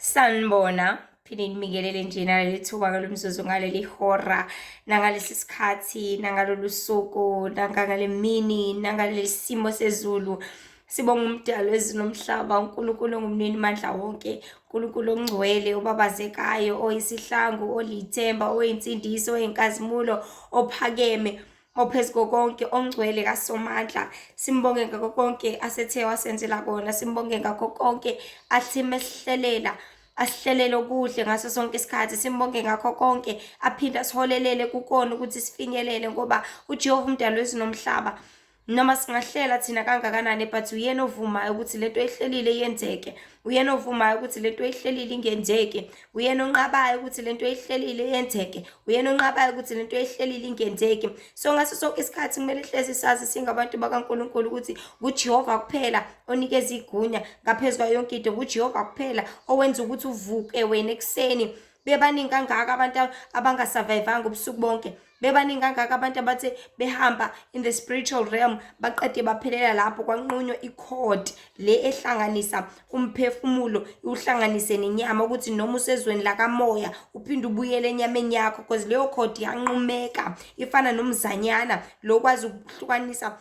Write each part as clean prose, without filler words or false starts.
Sanibona, phinde nibingelele nje naleli thuba ngalo mzuzu ngaleli hora nangalesi sikhathi nangalolu suku nangale mini nangaleli simo sezulu. Sibonga umdali wezulu nomhlaba, uNkulunkulu ongumnini mandla wonke, uNkulunkulu ongcwele, obabazekayo, oyisihlangu, olithemba, oyinsindiso, oyinkazimulo, ophakeme, ophezu konke, ongcwele kaSomandla. Simbonge ngakho konke asethe wasenzela kona, simbonge ngakho konke athi mesihlelela asihlelele okuhle ngaso sonke isikhathi, simbonge ngakho konke aphinde asiholelele kukona ukuthi sifinyelele, ngoba uJehova umdali wezulu nomhlaba. Noma singahlela thina kangakanani, but uyena ovumayo ukuthi lento ehlelile yenzeke, uyena ovumayo ukuthi lento ehlelile ingenzeki, uyena onqabayo ukuthi lento ehlelile yenzeke, uyena onqabayo ukuthi lento ehlelile ingenzeki. So ngaso sonke isikhathi kumele hlezi sazi singabantu bakaNkulunkulu ukuthi nguJehova kuphela onikeza igunya ngaphezu kwayo yonke into, nguJehova kuphela owenza ukuthi uvuke wena ekuseni. Bebaningi kangaka abantu abangasurvivanga ubusuku bonke, bebaningi kangaka abantu abathe behamba in the spiritual realm baqede baphelela lapho, kwanqunywa i-cord le ehlanganisa umphefumulo iwuhlanganise nenyama, ukuthi noma usezweni lakamoya uphinde ubuyele enyameni yakho, because leyo cord yanqumeka, ifana nomzanyana lokwazi ukuhlukanisa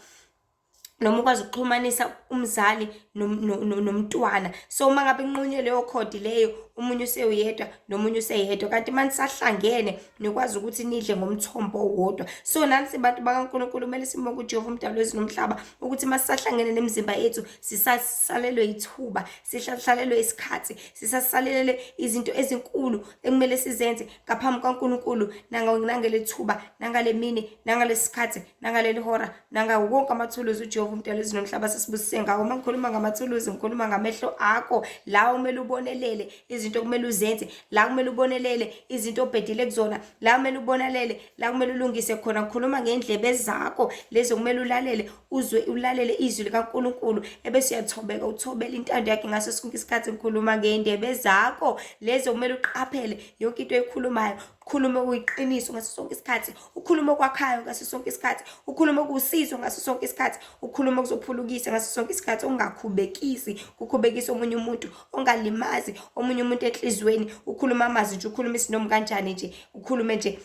noma ukwazi ukuxhumanisa umzali nomntwana. So uma ngabe kunqunywe leyo khodi leyo, omunye useyedwa nomunye useyedwa, kanti uma nisahlangene nikwazi ukuthi nidle ngomthombo owodwa. So nathi bantu bakaNkulunkulu kumele simbonge uJehova umdali wezulu nomhlaba ukuthi uma sisahlangene nemizimba yethu sisasalelwe ithuba, sisasalelwe isikhathi, sisasalelele izinto ezinkulu ekumele sizenze ngaphambi kaNkulunkulu nangale thuba, nangale mini, nangalesi sikhathi, nangaleli hora, nangawo wonke amathuluzi uJehova umdali wezulu nomhlaba sesibusise ngawo. Uma ngikhuluma ngamathuluzi, ngikhuluma ngamehlo akho, la kumele ubonelele izinto okumele uzenze, la kumele ubonelele izinto obhedile kuzona, la kumele ubonelele, la kumele ulungise khona. Ngikhuluma ngendlebe zakho lezo kumele ulalele, uzwe, ulalele izwi likaNkulunkulu, ebese uyathobeka, uthobela intando yakhe ngaso sonke isikhathi. Ngikhuluma ngendebe zakho lezo kumele uqaphele yonke into oyikhulumayo, ukhulume kuyiqiniso ngaso sonke isikhathi, ukhulume okwakhayo ngaso sonke isikhathi, ukhulume okuwusizo ngaso sonke isikhathi, ukhulume okuzophulukisa ngaso sonke isikhathi, ungakhubekisi kukhubekisa omunye umuntu, ongalimazi omunye umuntu enhliziyweni. Ukhuluma amazwi nje, ukhuluma isinomi kanjani nje, ukhulume nje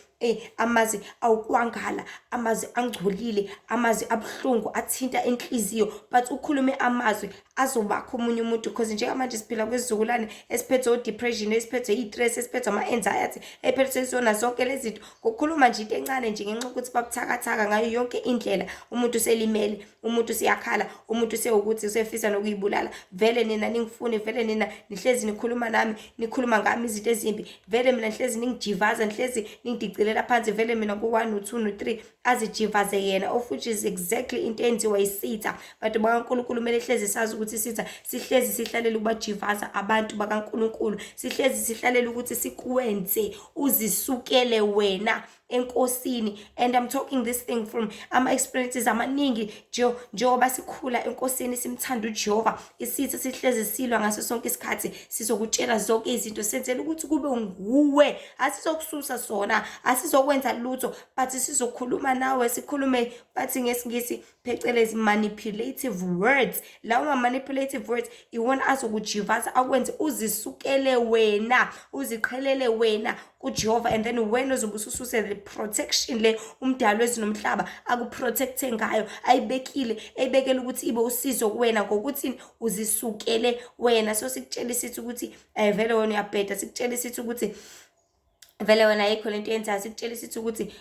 amazwi awukwangala, amazwi angcolile, amazwi abuhlungu athinta inhliziyo, but ukhulume amazwi azobakho omunye umuntu, because njengamanje siphila kwisizukulwane esiphethwe o-depression, esiphethwe i-stress, esiphethwe ama-anxiety, ephethwe zona zonke lezi zinto. Ngokukhuluma nje into encane nje, ngenxa yokuthi babuthakathaka ngayo yonke indlela, umuntu uselimele, umuntu useyakhala, umuntu usewukuthi usefisa nokuyibulala. Vele nina ningifuni, vele nina nihlezi nikhuluma nami, nikhuluma ngami izinto ezimbi, vele mina nihlezi ningijivaza, nihlezi ningidicilela phansi, vele mina ku-1 no-2 no-3 azijivaze yena, of which is exactly into eyenziwa isitha. Bantu bakaNkulunkulu kumele hlezi sazi ukuthi isitha sihlezi sihlalela ukubajivaza abantu bakaNkulunkulu, sihlezi sihlalela ukuthi sikwenze uzisukele wena enkosini. And I'm talking this thing from ama-experiences amaningi njengoba sikhula enkosini, simthanda uJehova. Isitha sihlezi silwa ngaso sonke isikhathi, sizokutshela zonke izinto, senzela ukuthi kube nguwe. Asizokususa sona, asizokwenza lutho, but sizokhuluma nawe, sikhulume, bathi ngesiNgisi phecelezi manipulative words. Lawo ma-manipulative words iwona azokujivaza, akwenze uzisukele wena, uziqhelele wena kuJehova, and then wena uzobe usususe the protection le umdali wezulu nomhlaba akuprotecte ngayo, ayibekile, eyibekele ukuthi ibe usizo kuwena, ngokuthi uzisukele wena. So sikutshela sithi ukuthi vele wena uyabheda, sikutshela sithi ukuthi vele wena ayikho lento yenzayo, sikutshele sithi ukuthi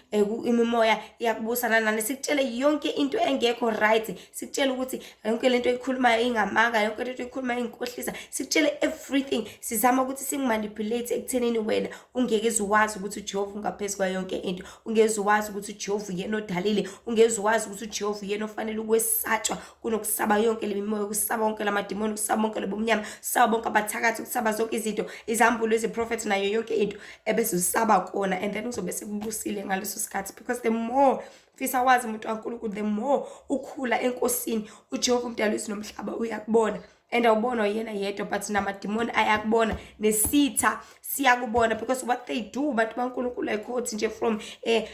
imimoya iyakubusa nanani, sikutshele yonke into engekho right, sikutshele ukuthi yonke lento oyikhulumayo ingamanga, yonke lento oyikhulumayo inkohlisa, sikutshele everything. Sizama ukuthi sikumanipulate ekuthenini wena ungeke uwazi ukuthi uJehova ungaphezu kwayo yonke into, ungeze wazi ukuthi uJehova uyena odalile, ungeze wazi ukuthi uJehova uyena ofanele ukwesatshwa kunokusaba yonke le mimoya, ukusaba wonke lamadimoni, ukusaba wonke lobumnyama, ukusaba bonke abathakathi, ukusaba zonke izinto, izambulo, iziprofethi nayo yonke into ebese usaba kona. And then uzobe sekubusile ngaleso sikhathi, because the more fisa wazi umuntu kaNkulunkulu, the more ukhula enkosini, uJehova umdali wezulu nomhlaba uyakubona. And awubonwa yena yedwa, but namadimoni ayakubona, nesitha siyakubona, because what they do, bantu baNkulunkulu, ayikhothi nje from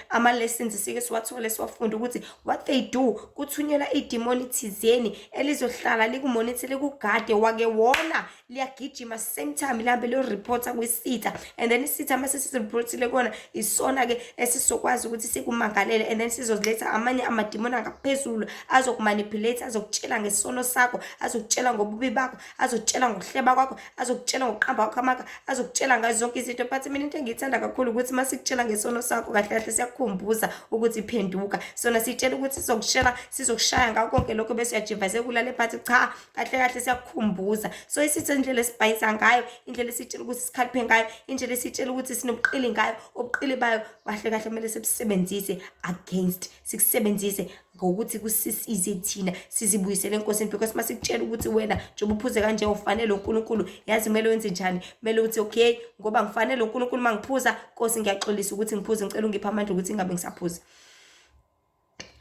ama-lessons sike siwathole, siwafunde ukuthi what they do, kuthunyelwa idimoni thizeni elizohlala liku-monitor, likugade. Wake wona, liyagijima same time, lihambe liyoreporta kwisitha, and then isitha mase sisireportile kona, isona-ke esizokwazi ukuthi sikumangalele, and then sizoziletha amanye amadimoni angaphezulu azokumanipulate, azokutshela ngesono sakho, azokutshela ngobubi bakho, azokutshela ngokuhleba kwakho, azokutshela ngokuqamba kwakho amanga, azokutshela ngazo zonke izinto. But mina into engiyithanda kakhulu ukuthi uma sikutshela ngesono sakho, kahle kahle siyakukhumbuza ukuthi phenduka. Sona sitshela ukuthi sizokushela, sizokushaya ngakho konke lokho, bese uyajiva sekulale, but cha, kahle kahle siyakukhumbuza. So isitha, indlela esibhayisa ngayo, indlela esitshela ukuthi sikhaliphe ngayo, indlela esitshela ukuthi sinobuqili ngayo, ubuqili bayo kahle kahle kumele sibusebenzise against, sikusebenzise ngokuthi kusisize thina sizibuyisele enkosini, because masikutshela ukuthi wena njengoba uphuze kanje ufanele uNkulunkulu, yazi kumele wenze njani? Kumele uthi, "Okay, ngoba ngifanele uNkulunkulu uma ngiphuza, Nkosi, ngiyaxolisa ukuthi ngiphuze, ngicela ungiphe amandla ukuthi ngingabe ngisaphuza."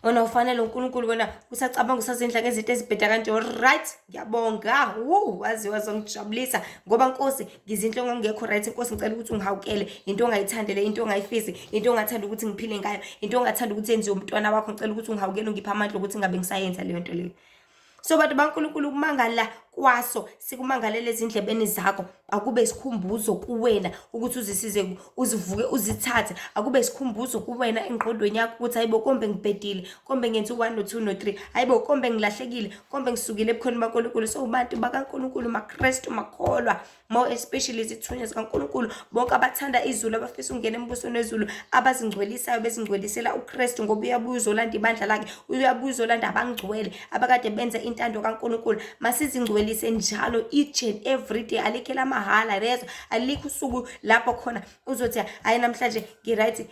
Wena ufanele uNkulunkulu, wena usacabanga, usazindla ngezinto ezibheda kanje. Right, ngiyabonga. Wu, wazi wazongijabulisa ngoba, Nkosi, ngizinto ngangekho right. Nkosi, ngicela ukuthi ungihawukele. Into ongayithandi le, into ongayifisi, into ongathanda ukuthi ngiphile ngayo, into ongathanda ukuthi yenziwe umntwana wakho, ngicela ukuthi ungihawukele, ungiphe amandla ukuthi ngingabe ngisayenza leyo nto leyo. So bantu baNkulunkulu, ukumangala kwaso sikumangalela ezindlebeni zakho, akube isikhumbuzo kuwena ukuthi uzisize, uzivuke, uzithathe. Akube isikhumbuzo kuwena engqondweni yakho ukuthi, hayibo, kombe ngibhedile, kombe ngenze u-one, no-two, no-three, hayibo, kombe ngilahlekile, kombe ngisukile ebukhoneni baNkulunkulu. So bantu bakaNkulunkulu, maKrestu, makholwa, more especially izithunywa zikaNkulunkulu, bonke abathanda izulu, abafisa ukungena embusweni wezulu, abazingcwelisayo, bezingcwelisela uKristu, ngoba uyabuya uzolanda ibandla lakhe, uyabuya uzolanda abangcwele abakade benza intando kaNkulunkulu. Masizingcwelise njalo, each and every day. Alikho lamahhala lezo, alikho usuku lapho khona uzothi, "Hayi, namhlanje ngi-right."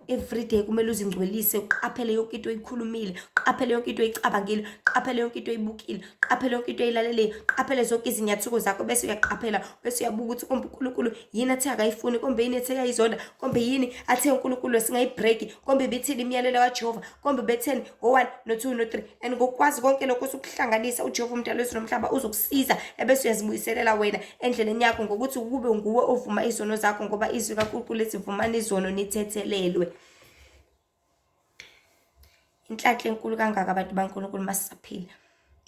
Every day kumele uzingcwelise, uqaphele yonke into oyikhulumile, uqaphele yonke into oyicabangile, uqaphele yonke into oyibukile, uqaphele yonke into oyilaleleyo, uqaphele zonke izinyathuko zakho, bese uyaqaphela, bese uyabuka ukuthi kombe uNkulunkulu yini athe akayifuni, kombe yini athe ayizonda, kombe yini athe uNkulunkulu singayibreaki, kombe bethini imiyalelo kaJehova, kombe betheni ngo-one, no-two, no-three. And ngokwazi konke lokho osukuhlanganisa, uJehova umdali wezulu nomhlaba uzokusiza, ebese uyazibuyiselela wena endleleni yakho ngokuthi kube nguwe ovuma izono zakho, ngoba izwi kaNkulunkulu lithi, "Vumani izono, nithethelelwe." Inhlanhla enkulu kangaka, abantu baNkulunkulu, masisaphila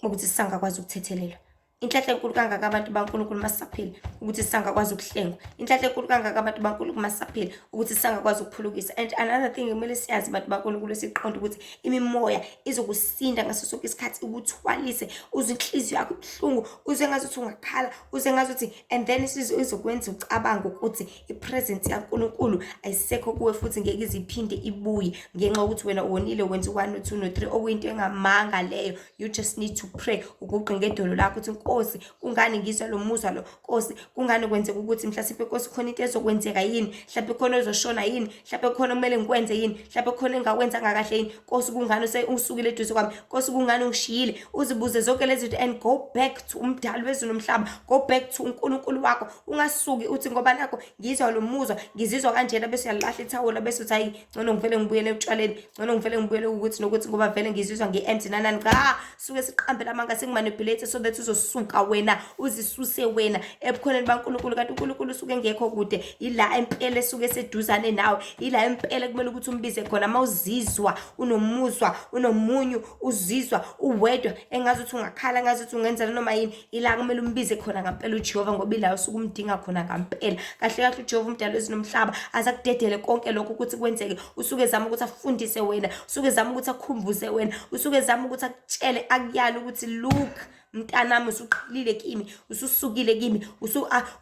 ukuthi sisangakwazi ukuthethelelwa. Inhlanhla enkulu kangaka, abantu baNkulunkulu, masisaphila ukuthi sisangakwazi ukuhlengwa. Inhlanhla enkulu kangaka, abantu baNkulunkulu, masisaphila ukuthi sisangakwazi ukuphulukisa. And another thing kumele siyazi, bantu baNkulunkulu, siqonde ukuthi imimoya izokusinda ngaso sonke isikhathi, ikuthwalise, uzwe inhliziyo yakho ibuhlungu, uzwe ngazuthi ungakhala, uzwe ngazuthi, and then izokwenza ucabange ukuthi i-presence yaNkulunkulu ayisekho kuwe futhi ngeke ize iphinde ibuye ngenxa yokuthi wena wonile, wenza u-one, no-two, no-three, okuyinto engamanga leyo. You just need to pray, uguqe ngedolo lakho, uthi, "Nkosi, kungani ngizwa lo muzwa lo? Nkosi, kungani kwenzeka ukuthi mhlasimpe, Nkosi, khona into ezokwenzeka yini? Mhlawumbe khona ozoshona yini? Mhlawumbe khona kumele ngikwenze yini? Mhlawumbe khona engingakwenzanga kahle yini? Nkosi, kungani usukile eduze kwami? Nkosi, kungani ungishiyile?" Uzibuze zonke lezi zinto and go back to umdali wezulu nomhlaba, go back to uNkulunkulu wakho. Ungasuki uthi ngoba nakho ngizwa lo muzwa, ngizizwa kanjena, bese uyalahla ithawula, bese uthi, "Hayi, ngcono ngivele ngibuyele etshwaleni, ngcono ngivele ngibuyele ukuthi nokuthi, ngoba vele ngizizwa ngi-empty," nanani. Cha, suke siqambela amanga, sikumanipulate so that uzosuka wena, uzisuse wena ebukhoneni baNkulunkulu, kanti uNkulunkulu usuke engekho kude. Ila impela esuke eseduzane nawe, ila impela kumele ukuthi umbize khona uma uzizwa unomuzwa, unomunyu, uzizwa uwedwa, engazuthi ungakhala, engazuthi ungenzela noma yini. Ila kumele umbize khona ngampela uJehova, ngoba ila usuke umdinga khona ngampela. Kahle kahle uJehova umdali wezulu nomhlaba azakudedele konke lokho ukuthi kwenzeke. Usuke ezama ukuthi afundise wena, usuke ezama ukuthi akhumbuze wena, usuke ezama ukuthi akutshele, akuyale ukuthi, "Look, mntanami, usuqhelile kimi, ususukile kimi,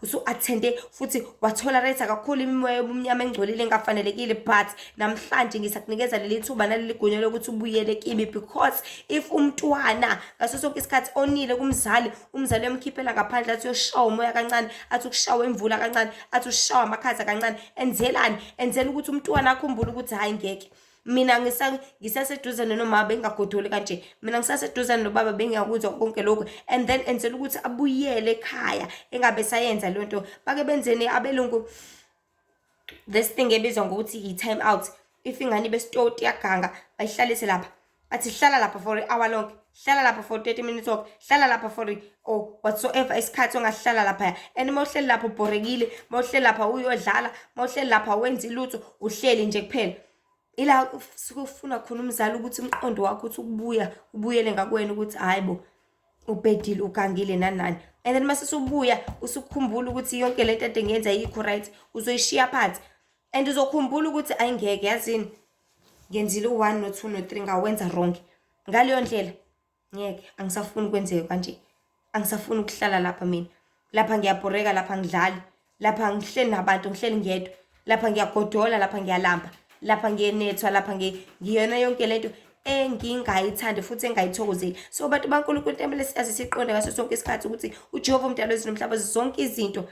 usu-attende futhi watolerate kakhulu imimoya yobumnyama engcolile engafanelekile, but namhlanje ngisakunikeza leli thuba naleli gunya lokuthi ubuyele kimi." Because if umntwana ngaso sonke isikhathi onile kumzali, umzali uyamkhiphela ngaphandle, athi uyoshawa umoya kancane, athi ukushawa imvula kancane, athi ushawa amakhaza kancane. Enzelani? Enzela ukuthi umntwana akhumbule ukuthi, "Hhayi, ngeke, mina ngisaseduzane nomama bengingagodoli kanje, mina ngisaseduzane nobaba bengingakuzwa konke lokhu." And then enzela ukuthi abuyele ekhaya, engabe sayenza leyo nto. Bake benzeni abelungu? This thing ebizwa ngokuthi i-time out. If ingane ibe sitoti, yaganga, bayihlalise lapha. Bathi hlala lapha for i-hour lonke, hlala lapha for 30 minutes off, hlala lapha for or whatsoever isikhathi ongahlala laphaya. And uma uhleli lapha ubhorekile, uma uhleli lapha uyodlala, uma uhleli lapha wenza ilutho, uhleli nje kuphela. Ila usuke ufuna khona umzali ukuthi umqondo wakho uthi ukubuya, ubuyele ngakuwena ukuthi hhayi bo, ubhedile, ugangile, nani nani. And then mase usubuya usukhumbula ukuthi yonke lento ade ngiyenza ayikho right, uzoyishiya phansi. And uzokhumbula ukuthi ayingeke, yazini, ngenzile u-1 no-2 no-3, ngawenza wrong. Ngaleyo ndlela ngeke, angisafuni kwenzeke kanje, angisafuni ukuhlala lapha mina. Lapha ngiyabhoreka, lapha ngidlali, lapha ngihleli nabantu, ngihleli ngedwa, lapha ngiyagodola, lapha ngiyalamba, lapha ngiyenethwa, lapha ngiyona yonke lento engingayithandi futhi engayithokozeli. So bantu baNkulunkulu, into emele siyazi siqonde ngaso sonke isikhathi ukuthi uJehova umdali wezulu nomhlaba, zonke izinto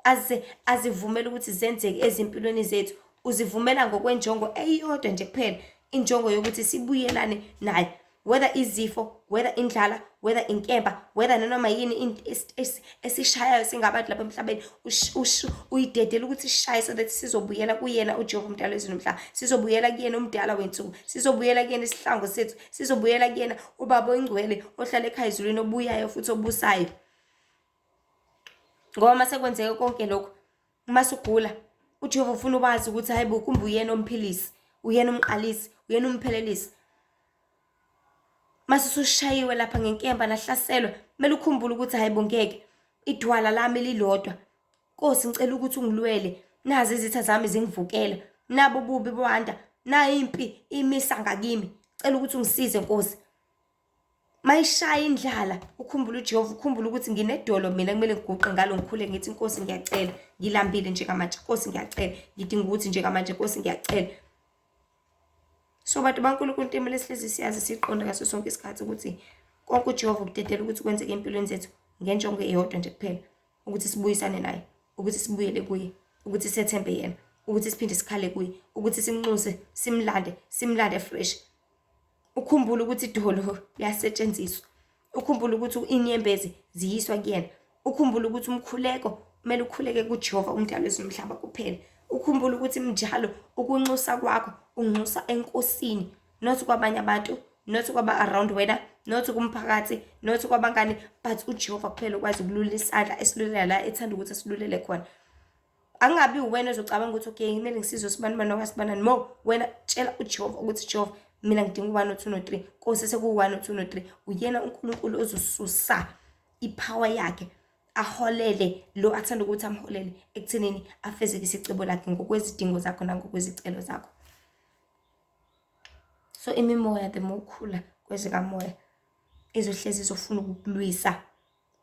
aze azivumele ukuthi zenzeke ezimpilweni zethu, uzivumela ngokwenjongo eyodwa nje kuphela, injongo yokuthi sibuyelane naye. Whether izifo, whether indlala, whether inkemba, whether nanoma yini esishayayo singabantu lapha emhlabeni, uyidedela ukuthi isishaye so that sizobuyela kuyena uJehova umdala wezulu nomhlaba, sizobuyela kuyena umdala wensuku, sizobuyela kuyena isihlangu sethu, sizobuyela kuyena ubaba oyingcwele ohlala ekhaya ezulwini, obuyayo futhi obusayo. Ngoba uma sekwenzeke konke lokhu, uma sugula, uJehova ufuna ubazi ukuthi hayi bo, kumbe uyena omphilisi, uyena umqalisi, uyena umphelelisi. Mase usushayiwe lapha ngenkemba nahlaselwa, kumele ukhumbule ukuthi hayi bo, ngeke, idwala lami lilodwa. Nkosi, ngicela ukuthi ungilwele, nazi izitha zami zingivukela, nabo ububi bwanda, nayi impi imisa ngakimi, cela ukuthi ungisize Nkosi. Mayishaya indlala, ukhumbule uJehova, ukhumbule ukuthi nginedolo mina kumele ngiguqe ngalo, ngikhule ngithi Nkosi ngiyacela, ngilambile njengamanje, Nkosi ngiyacela, ngidinga ukuthi njengamanje, Nkosi ngiyacela. So bantu baNkulunkulu, into emele sihlezi siyazi siqonde ngaso sonke isikhathi ukuthi konke uJehova ukudedela ukuthi kwenzeke empilweni zethu ngenjongo eyodwa nje kuphela, ukuthi sibuyisane naye, ukuthi sibuyele kuye, ukuthi sethembe yena, ukuthi siphinde sikhale kuye, ukuthi simnxuse, simlande, simlande fresh. Ukhumbule ukuthi idolo liyasetshenziswa, ukhumbule ukuthi inyembezi ziyiswa kuyena, ukhumbule ukuthi umkhuleko kumele ukhuleke kuJehova umdali wezulu nomhlaba kuphela, ukhumbule ukuthi mnjalo ukunxusa kwakho unxusa eNkosini, not kwabanye abantu, not kwaba around wena, not kumphakathi, not kwabangani, but uJehova kuphela ukwazi ukulula isandla esilulela la ethanda ukuthi asilulele khona. Angabi wena ozocabanga ukuthi okay, kumele ngisizwe sibani bani okasibanani mo, wena tshela uJehova ukuthi Jehova, mina ngidinga u-1 no-2 no-3, Nkosi, sekuwu-1 no-2 no-3. Uyena uNkulunkulu ozosusa ipower yakhe, aholele lo athanda ukuthi amholele ekuthenini afezekise icebo lakhe ngokwezidingo zakho nangokwezicelo zakho. So imimoya, the more ukhula kwezikamoya, izohlezi izofuna ukukulwisa,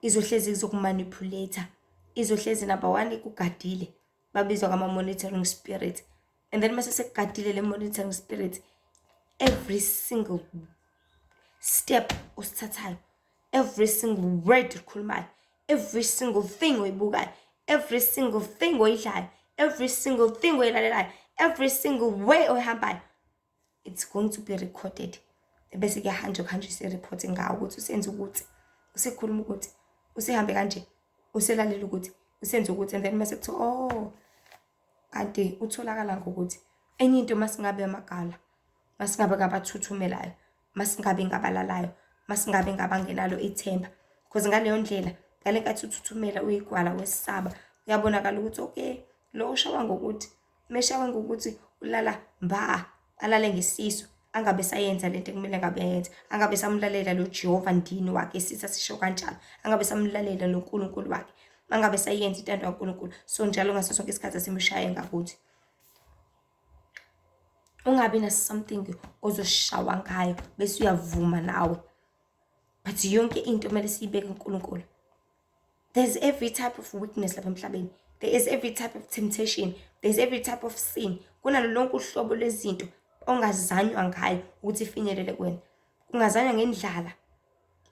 izohlezi izokumanipulate, izohlezi number one ikugadile, babizwa ngama-monitoring spirit. And then mase sekugadile le monitoring spirit, every single step osithathayo, every single word okhulumayo, every single thing oyibukayo, every single thing oyidlayo, every single thing oyilalelayo, every single way oyihambayo, it's going to be recorded. Bese kuyahanjwa kuhanjiswa i-report ngawo ukuthi usenze ukuthi, usekhuluma ukuthi, usehambe kanje, uselalela ukuthi, usenze ukuthi. And then mase kuthiwa oh, kanti utholakala ngokuthi enye into. Masingabe amagala, masingabe ngabathuthumelayo, masingabe ngabalalayo, masingabe ngabangenalo ithemba, because ngaleyo ndlela, ngale nkathi uthuthumela, uyigwala, wesaba, uyabonakala ukuthi okay, lo ushawa ngokuthi, meshawa ngokuthi ulala mba, alale ngesisu, angabe sayenza lento ekumele ngabe uyayenza, angabe samlalela lo Jehova ndini wakhe, esithi asisho kanjalo, angabe samlalela lo Nkulunkulu wakhe, angabe sayenza intando kaNkulunkulu. So njalo ngaso sonke isikhathi asimshaye ngakuthi ungabi na something ozoshawa ngayo bese uyavuma nawe, but yonke into kumele siyibeke kuNkulunkulu. There's every type of weakness lapha emhlabeni, there is every type of temptation, there's every type of sin. Kunalo lonke uhlobo lwezinto ongazanywa ngayo ukuthi ifinyelele kuwena. Kungazanywa ngendlala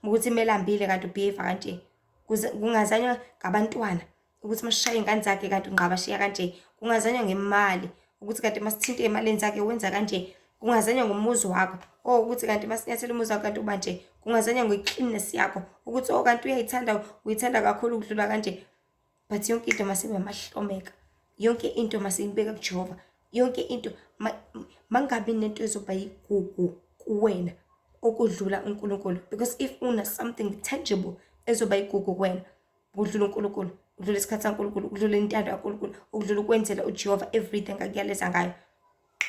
ukuthi melambile kanti ubehave kanje, kungazanywa ngabantwana ukuthi masishaye iy'ngane zakhe kanti ungqabashiya kanje, kungazanywa ngemali ukuthi kanti masithinte ey'malini zakhe wenza kanje, kungazanywa ngomuzi wakho, oh, ukuthi kanti masinyathela umuzi wakho kanti uba nje, kungazanywa nge-cleanness yakho ukuthi oh, kanti uyayithanda, uyithanda kakhulu ukudlula kanje. But yonke into masibe amahlomeka, yonke into masiyibeka kuJehova, yonke into mangabi nento ezoba yigugu kuwena. okudlula uNkulunkulu. Because if una something tangible ezoba igugu kuwena ukudlula uNkulunkulu, ukudlula isikhathi saNkulunkulu, ukudlula intando kaNkulunkulu, ukudlula ukwenzela uJehova everything akuyaleza ngayo,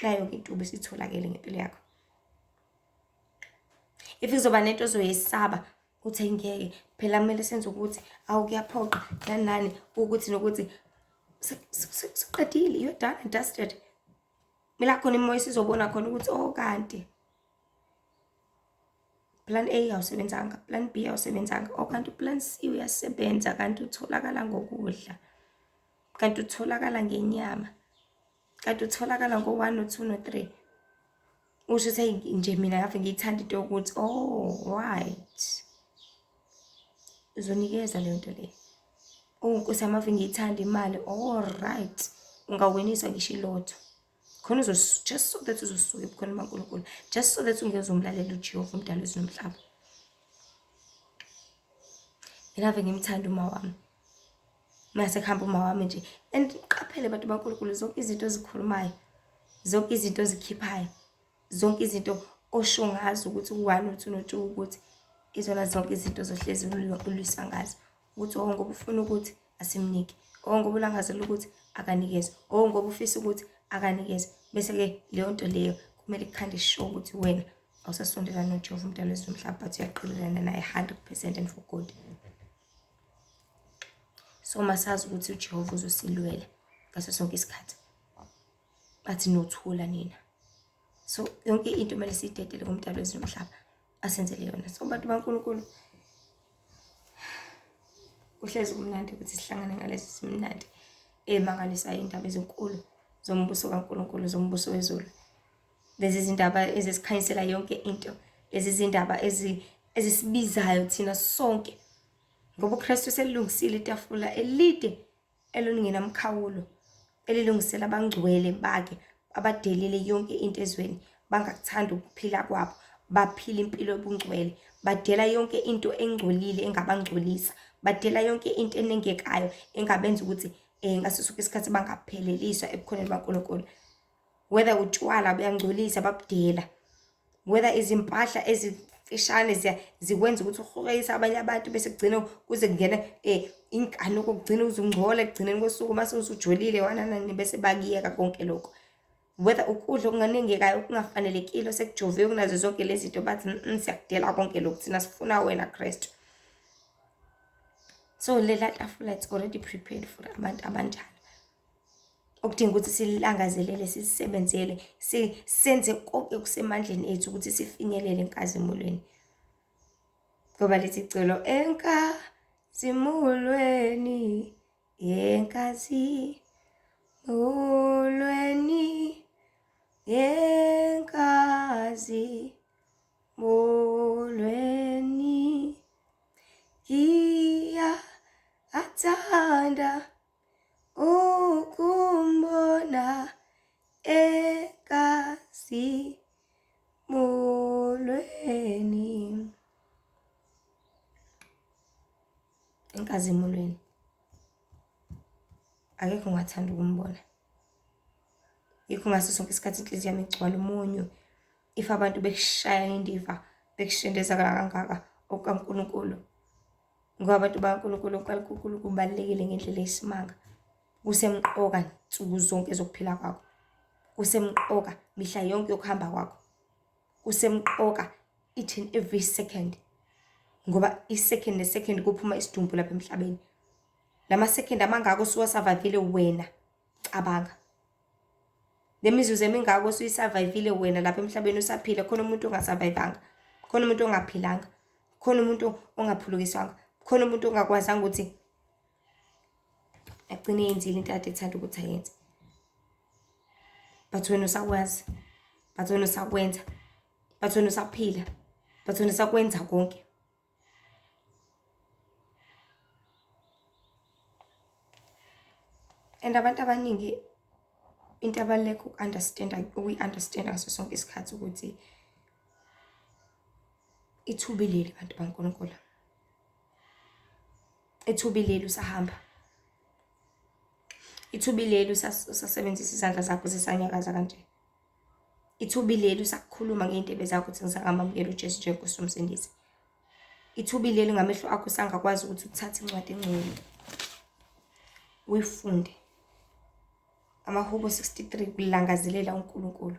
nayo-ke intuba isitholakele ngempilo yakho. If kuzoba nento ozoyesaba uthi ngeke phela kumele senze ukuthi awu kuyaphoqa nani nani ukuthi nokuthi siqedile, you're done and dusted. Mina khona imoya isizobona khona ukuthi oh kanti plan A awusebenzanga, plan B awusebenzanga, oh kanti plan C uyasebenza, kanti utholakala ngokudla, kanti utholakala ngenyama, kanti utholakala ngo-1 no-2 no-3. Usho ukuthi nje mina ngave ngiyithanda into yokuthi oh right, uzonikeza leyo nto leyo. Oh Nkosi yami ave ngiyithanda imali, all right, ungawiniswa ngisho ilotho. Khona uzos just so that uzosuka ebukhoneni baNkulunkulu, just so that ungeze umlalela uJehova umdali wezulu nomhlaba. Mina ave ngimthanda uma wami. Mase kuhamba uma wami nje. And qaphele bantu baNkulunkulu, zonke izinto ozikhulumayo, zonke izinto ozikhiphayo, zonke izinto osho ngazo ukuthi u-1 u-2 no-2 ukuthi izona zonke izinto ozohlezi ulwisa ngazo. Ukuthi oh ngoba ufuna ukuthi asimnike, oh ngoba ulangazela ukuthi akanikezwe, oh ngoba ufisa ukuthi akanikezwe. Bese-ke leyo nto leyo kumele ikukhande sure ukuthi wena awusasondelani noJehova umdali wezulu nomhlaba, but uyaqhelelana naye 100% and for good. So masazi ukuthi uJehova uzosilwela ngaso sonke isikhathi, bathi nothula nina. So yonke into kumele siyidedele kumdali wezulu nomhlaba asenzele yona. So bantu baNkulunkulu, kuhlezi kumnandi ukuthi sihlangane ngalezi zimnandi emangalisayo indaba ezinkulu zombuso kaNkulunkulu, zombuso wezulu. Lezi zindaba ezisikhanyisela yonke into, lezi zindaba ezisibizayo thina sonke, ngoba uKristu selilungisile itafula elide elingenamkhawulo, elilungisela abangcwele bakhe abadelile yonke into ezweni, bangakuthanda ukuphila kwabo, baphila impilo yobungcwele, badela yonke into engcolile engabangcolisa, badela yonke into enengekayo engabenza ukuthi ngaso sonke isikhathi bangapheleliswa ebukhoneni baNkulunkulu. Whether utshwala buyangcolisa, babudela, whether izimpahla ezimfishane zikwenza ukuthi uhukeyise abanye abantu, bese kugcina kuze kungena inkanuko, kugcina uzungcola ekugcineni kosuku mase usujolile wananani, bese bakuyeka konke lokho. Whether ukudla okunganengekayo okungafanelekile osekujoviwe kunazo zonke lezi zinto, bathi siyakudela konke lokhu, thina sifuna wena Kristu. So lela tafula it's already prepared for abantu abanjalo, okudinga ukuthi silangazelele, sisebenzele, senze konke kusemandleni ethu ukuthi sifinyelele enkazimulweni. Ngoba lithi culo enkazimulweni, enkazimulweni, enkazimulweni, ngiyathanda ukumbona enkazimulweni. Enkazimulweni akekho ongathanda ukumbona. Yikho ngaso sonke isikhathi inhliziyo yami igcwala umunyu if abantu bekushaya indiva, bekushendeza kangaka okukaNkulunkulu. Ngoba abantu bakaNkulunkulu, okukaNkulunkulu kubalulekile ngendlela eyisimanga, kusemqoka nsuku zonke zokuphila kwakho, kusemqoka mihla yonke yokuhamba kwakho, kusemqoka each and every second, ngoba i-second ne-second kuphuma isidumbu lapha emhlabeni. Lama second amangako osuwasurvivile wena, cabanga le mizuzu emingako osuyisurvivile wena lapha emhlabeni usaphila. Khona umuntu ongasurvivanga, khona umuntu ongaphilanga, khona umuntu ongaphulukiswanga, khona umuntu ongakwazanga ukuthi agcine yenzile into ade ethanda ukuthi ayenze, but wena usakwazi, but wena usakwenza, but wena usaphila, but wena usakwenza konke. And abantu abaningi into abaluleke uku-understand, ukuyi-understand ngaso sonke isikhathi ukuthi ithuba leli, bantu baNkulunkulu, ithuba leli usahamba, ithuba leli usasebenzisa izandla zakho zisanyakaza kanje. Ithuba ileli usakukhuluma ngey'ndebe zakho ukuthi ngisangamamukela uJesu njengoNkosi nomsindisi. Ithuba ileli ngamehlo akho usangakwazi ukuthi uthathe incwadi engcwele uyifunde. Amahubo 63 kulangazelela uNkulunkulu.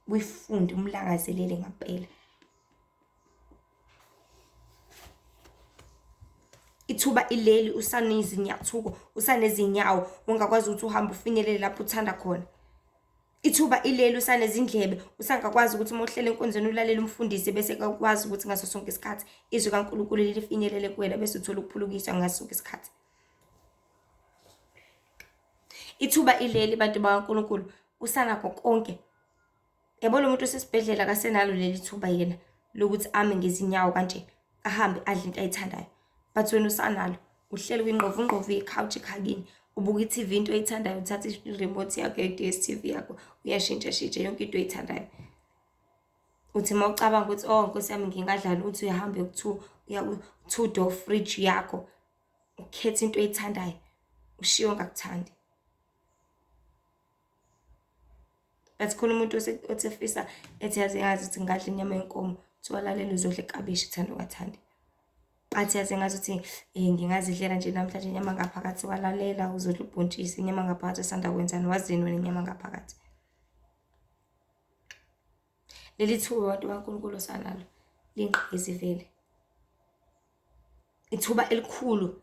Uyifunde umlangazelele ngampela. Ithuba ileli usanezinyathuko, usanezinyawo ungakwazi ukuthi uhambe ufinyelele lapho uthanda khona. Ithuba ileli usanezindlebe, usangakwazi ukuthi uma uhlele enkonzweni ulalele umfundisi bese kakwazi ukuthi ngaso sonke isikhathi izwi kaNkulunkulu lifinyelele kuwena bese uthola ukuphulukiswa ngaso sonke isikhathi. Ithuba ileli bantu bakaNkulunkulu usanakho konke. Yabo lo muntu osesibhedlela akasenalo leli thuba yena lokuthi ame ngezinyawo kanje ahambe adle into ayithandayo. But wena usanalo uhleli kwingqovungqovu ye-couch ekhakini ubuka i-TV into oyithandayo uthatha i-remote yakho ye-D_S_T_V yakho uyashintsha shintsha yonke into oyithandayo. Uthi uma ucabanga ukuthi oh nkosi yami ngingadlala uthi uyahamba uya uya ku-two door fridge yakho ukhethe into oyithandayo ushiye ongakuthandi. But khona umuntu othi efisa ethi yazi ngazi ukuthi ngingadla inyama yenkomo, kuthiwa lalela uzodla iklabishi uthanda ungathandi. Athi yazi ngazi ukuthi ngingazidlela nje namhlanje inyama ngaphakathi, walalela uzodla ubhontshisi inyama ngaphakathi osanda kwenzani, wazini wena inyama ngaphakathi. Leli thuba bantu baNkulunkulu osanalo lingqayizivele. Ithuba elikhulu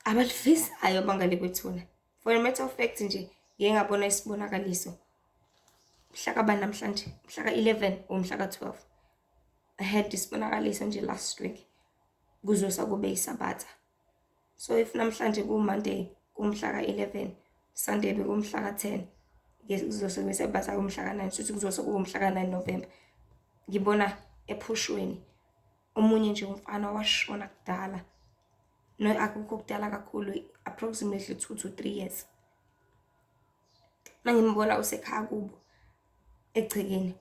abalifisayo abangale kwethuna. For a matter of fact nje ngike ngabona isibonakaliso mhla kabani namhlanje, mhla ka-11 or mhla ka-12. I had isibonakaliso nje last week kuzosa kube isabatha. So if namhlanje ku-Monday kumhla ka-11, Sunday bekumhla ka-10, kuzosuke kuyisabatha kumhla ka-9, shuthi kuzosuke kuwumhla ka-9 November. Ngibona ephushweni omunye nje umfana washona kudala. No, akukho kudala kakhulu, approximately 2 to 3 years. Mangimbona usekhaya kubo egcekeni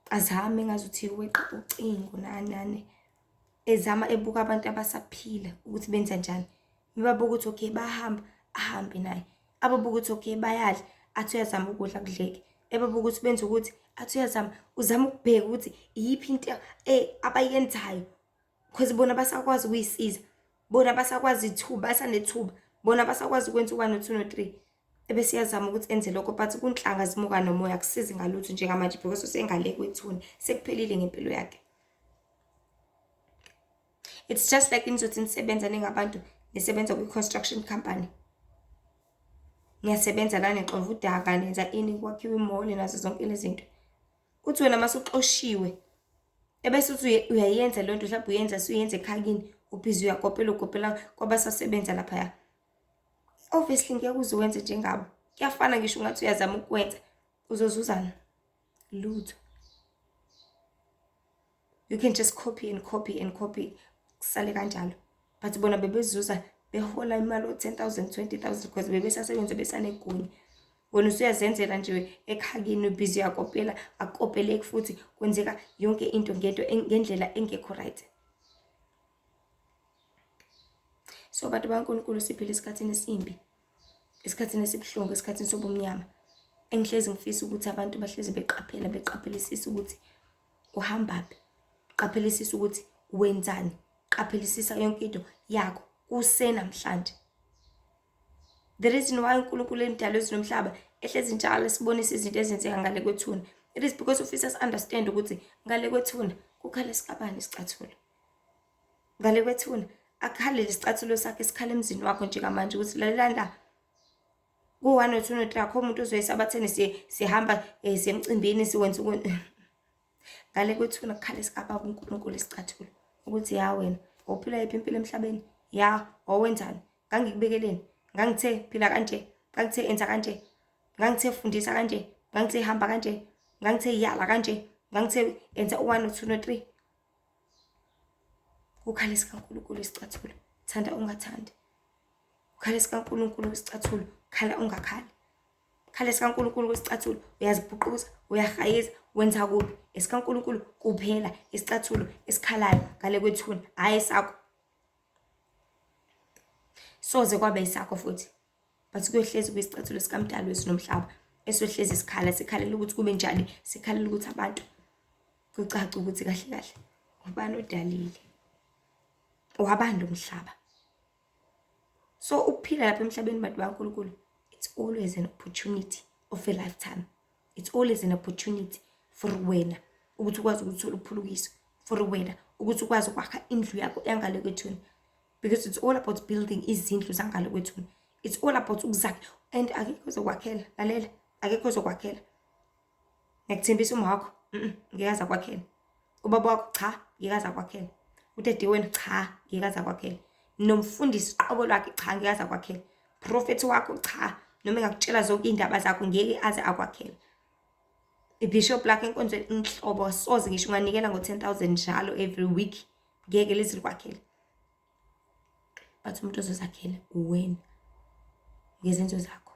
azame ngazuthi weqa ucingo nani nani ezama ebuka abantu abasaphila ukuthi benza njani. Babuka ukuthi okay bayahamba ahambe naye. Ababuka ukuthi okay bayadla athi uyazama ukudla kudleke. Ebabuka ukuthi benza ukuthi athi uyazama uzama ukubheka ukuthi iyiphi into abayenzayo because bona basakwazi ukuyisiza, bona basakwazi ithuba, basanethuba, bona basakwazi ukwenza u-one no-two no-three. Ebese uyazama ukuthi enze lokho but kunhlanga zimuka nomoya akusizi ngalutho njengamanje because usengale kwethuna sekuphelile ngempilo yakhe. It's just like nizothi nisebenza ningabantu nisebenza kwi-construction company. Niyasebenza la nixova udaka nenza ini kwakhiwa imall nazo zonke lezi zinto. Uthi wena mase uxoshiwe ebese uthi uyayenza leyo nto mhlawumbe uyenza suyenza ekhaya kini ubhizi uyakopela ukopela kwabasasebenza laphaya. Obviously ngeke uze uwenze njengabo. Kuyafana ngisho ungathi uyazama ukwenza uzozuzana lutho. You can just copy and copy and copy kusale kanjalo. But bona bebezuza behola imali o-10,000, 20,000 because bebesasebenza besanegunya. Wena usuyazenzela nje ekhakini ubhizi uyakopela akukopeleki futhi kwenzeka yonke into ngento ngendlela engekho right. So bantu baNkulunkulu siphila esikhathini esimbi, esikhathini esibuhlungu, esikhathini sobumnyama. Engihlezi ngifisa ukuthi abantu bahlezi beqaphela, beqaphelisisa ukuthi uhambaphi, qaphelisisa ukuthi wenzani, qaphelisisa yonke into yakho kusenamhlanje. The reason why uNkulunkulu emdala wezulu nomhlaba ehlezi njalo esibonisa izinto ezenzeka ngale kwethuna, it is because ufisa si-understand ukuthi ngale kwethuna kukhala esikabani isicathulo. Ngale kwethuna akukhalele isicathulo sakhe sikhala emzini wakho njengamanje ukuthi lalelani la ku-one no two no three akho umuntu ozoyesabatheni sihamba siye emcimbini siwenza ngale kwethuna kukhala esikababa uNkulunkulu isicathulo ukuthi ya wena wawuphila yiphi impilo emhlabeni, ya wawenzani, ngangikubekeleni, ngangithe phila kanje, ngangithe enza kanje, ngangithe fundisa kanje, ngangithe hamba kanje, ngangithe yala kanje, ngangithe enza u-one no two no three. Kukhala esikaNkulunkulu isicathulo, thanda ungathandi. Kukhala esikaNkulunkulu isicathulo, khala ungakhali. Khala esikaNkulunkulu isicathulo, uyazibhuquza, uyahayiza, wenza kuphi? EsikaNkulunkulu kuphela isicathulo esikhalayo ngale kwethuna, hhayi esakho. Soze kwabe esakho futhi. But kuyohlezi kuyisicathulo sikaMdali wezulu nomhlaba. Esohlezi sikhala, sikhalela ukuthi kube njani, sikhalela ukuthi abantu kucace ukuthi kahle kahle ubani odalile, owabani lo mhlaba. So ukuphila lapha emhlabeni bantu bakaNkulunkulu, it's always an opportunity of a lifetime. It's always an opportunity for wena ukuthi ukwazi ukuthola ukuphulukiswa, for wena ukuthi ukwazi ukwakha indlu yakho yangale kwethuna. Because it's all about building izindlu zangale kwethuna. It's all about ukuzakha, and akekho ozokwakhela, lalela, akekho ozokwakhela. Ngiyakuthembisa uma wakho, ngeke aze akwakhele. Ubaba wakho, cha, ngeke aze akwakhele. Udadewenu, cha, ngeke aze akwakhele. Nomfundisi qobo lwakhe, cha, ngeke aze akwakhele. Prophet wakho, cha, noma engakutshela zonke iy'ndaba zakho, ngeke aze akwakhele. Ibishop lakho enkonzweni inhlobo, soze ngisho unganikela ngo-10,000 njalo every week, ngeke lize likwakhele. But umuntu ozozakhela uwena, ngezenzo zakho,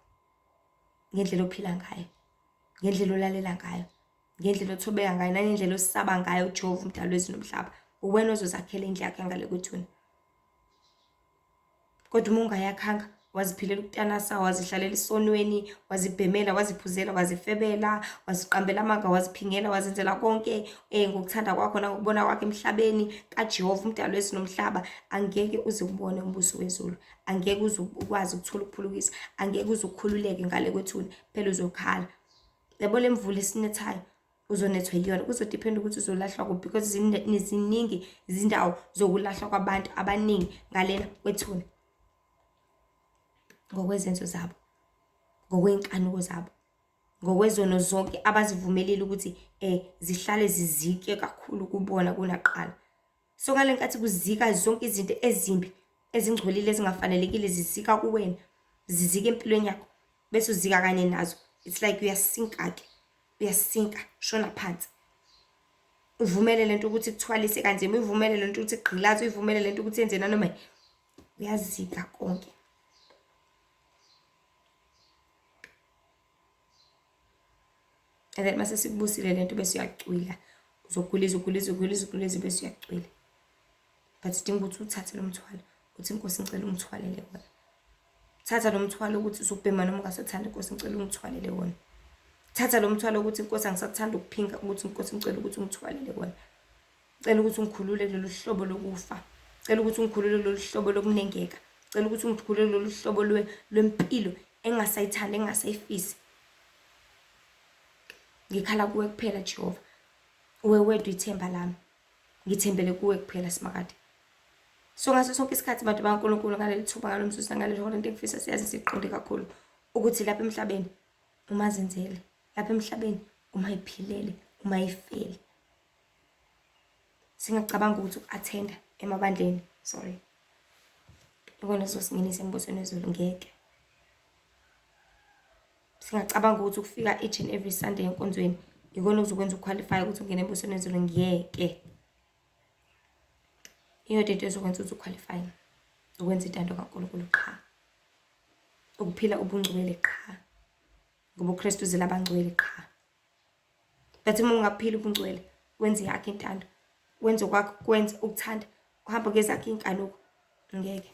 ngendlela ophila ngayo, ngendlela olalela ngayo, ngendlela othobeka ngayo, nangendlela osaba ngayo uJehova umdali wezulu nomhlaba. Uwena ozozakhela indlu yakho yangale kwethuna. Kodwa uma ungayakhanga, waziphilela ukutanasa, wazihlalela esonweni, wazibhemela, waziphuzela, wazifebela, waziqambela amanga, waziphingela, wazenzela konke ngokuthanda kwakho nangokubona kwakho emhlabeni kaJehova umdali wezulu nomhlaba, angeke uze ubone umbuso wezulu, angeke uze ukwazi ukuthola ukuphulukisa, angeke uze ukhululeke ngale kwethuna, phela uzokhala. Yabo le mvula esinethayo, uzonethwa yiyona. Kuzodiphenda ukuthi uzolahlwa kuphi, because ziningi izindawo zokulahlwa kwabantu abaningi ngalena kwethuna, ngokwezenzo zabo, ngokwey'nkanuko zabo, ngokwezono zonke abazivumelile ukuthi zihlale zizike kakhulu kubona kunaqala. So ngale nkathi kuzika zonke izinto ezimbi, ezingcolile, ezingafanelekile, zizika kuwena, zizika empilweni yakho, bese uzika kanye nazo. It's like uyasinka-ke, uyasinka, shona phansi. Uvumele lento ukuthi ikuthwalise kanzima, uyivumele lento ukuthi ikugqilaze, uyivumele lento ukuthi yenze nanoma uyazika konke. And then mase sikubusile lento bese uyacwila, uzogulisa, ugulisa, ugulisa, ugulisa bese uyacwila. But sidinga ukuthi uthathe lo mthwalo, uthi Nkosi ngicela ungithwalele wona. Thatha lo mthwalo ukuthi usubhema noma ungasathandi, Nkosi ngicela ungithwalele wona. Thatha lo mthwalo ukuthi Nkosi angisathandi ukuphinga, ukuthi Nkosi ngicela ukuthi ungithwalele wona. Cela ukuthi ungikhulule kulolu hlobo lokufa. Cela ukuthi ungikhulule kulolu hlobo lokunengeka. Cela ukuthi ungikhulule kulolu hlobo lwempilo engingasayithandi, engingasayifisi. Ngikhala kuwe kuphela Jehova. Uwe wedwa ithemba lami. Ngithembele kuwe kuphela Simakade. So ngaso sonke isikhathi bantu bakaNkulunkulu, ngaleli thuba, ngalo mzuzu, nangaleli hora, into engifisa siyazi siqonde kakhulu ukuthi lapha emhlabeni uma zenzele, lapha emhlabeni uma iphilele, uma ifele. Singacabanga ukuthi uku-attenda emabandleni, sorry, ikona sizosingenisa embusweni wezulu, ngeke. Singacabanga ukuthi ukufika each and every Sunday enkonzweni ikona okuzokwenza uqualify ukuthi ungene embusweni wezulu, ngeke. Iyodwa into ezokwenza ukuthi uqualify, ukwenza intando kaNkulunkulu qha, ukuphila ubungcwele qha, ngoba uKristu uzela abangcwele qha. But uma ungaphila ubungcwele, wenze yakhe intando, wenze okwakho, kwenze ukuthanda, uhamba ngezakhe iy'nkanuko, ngeke.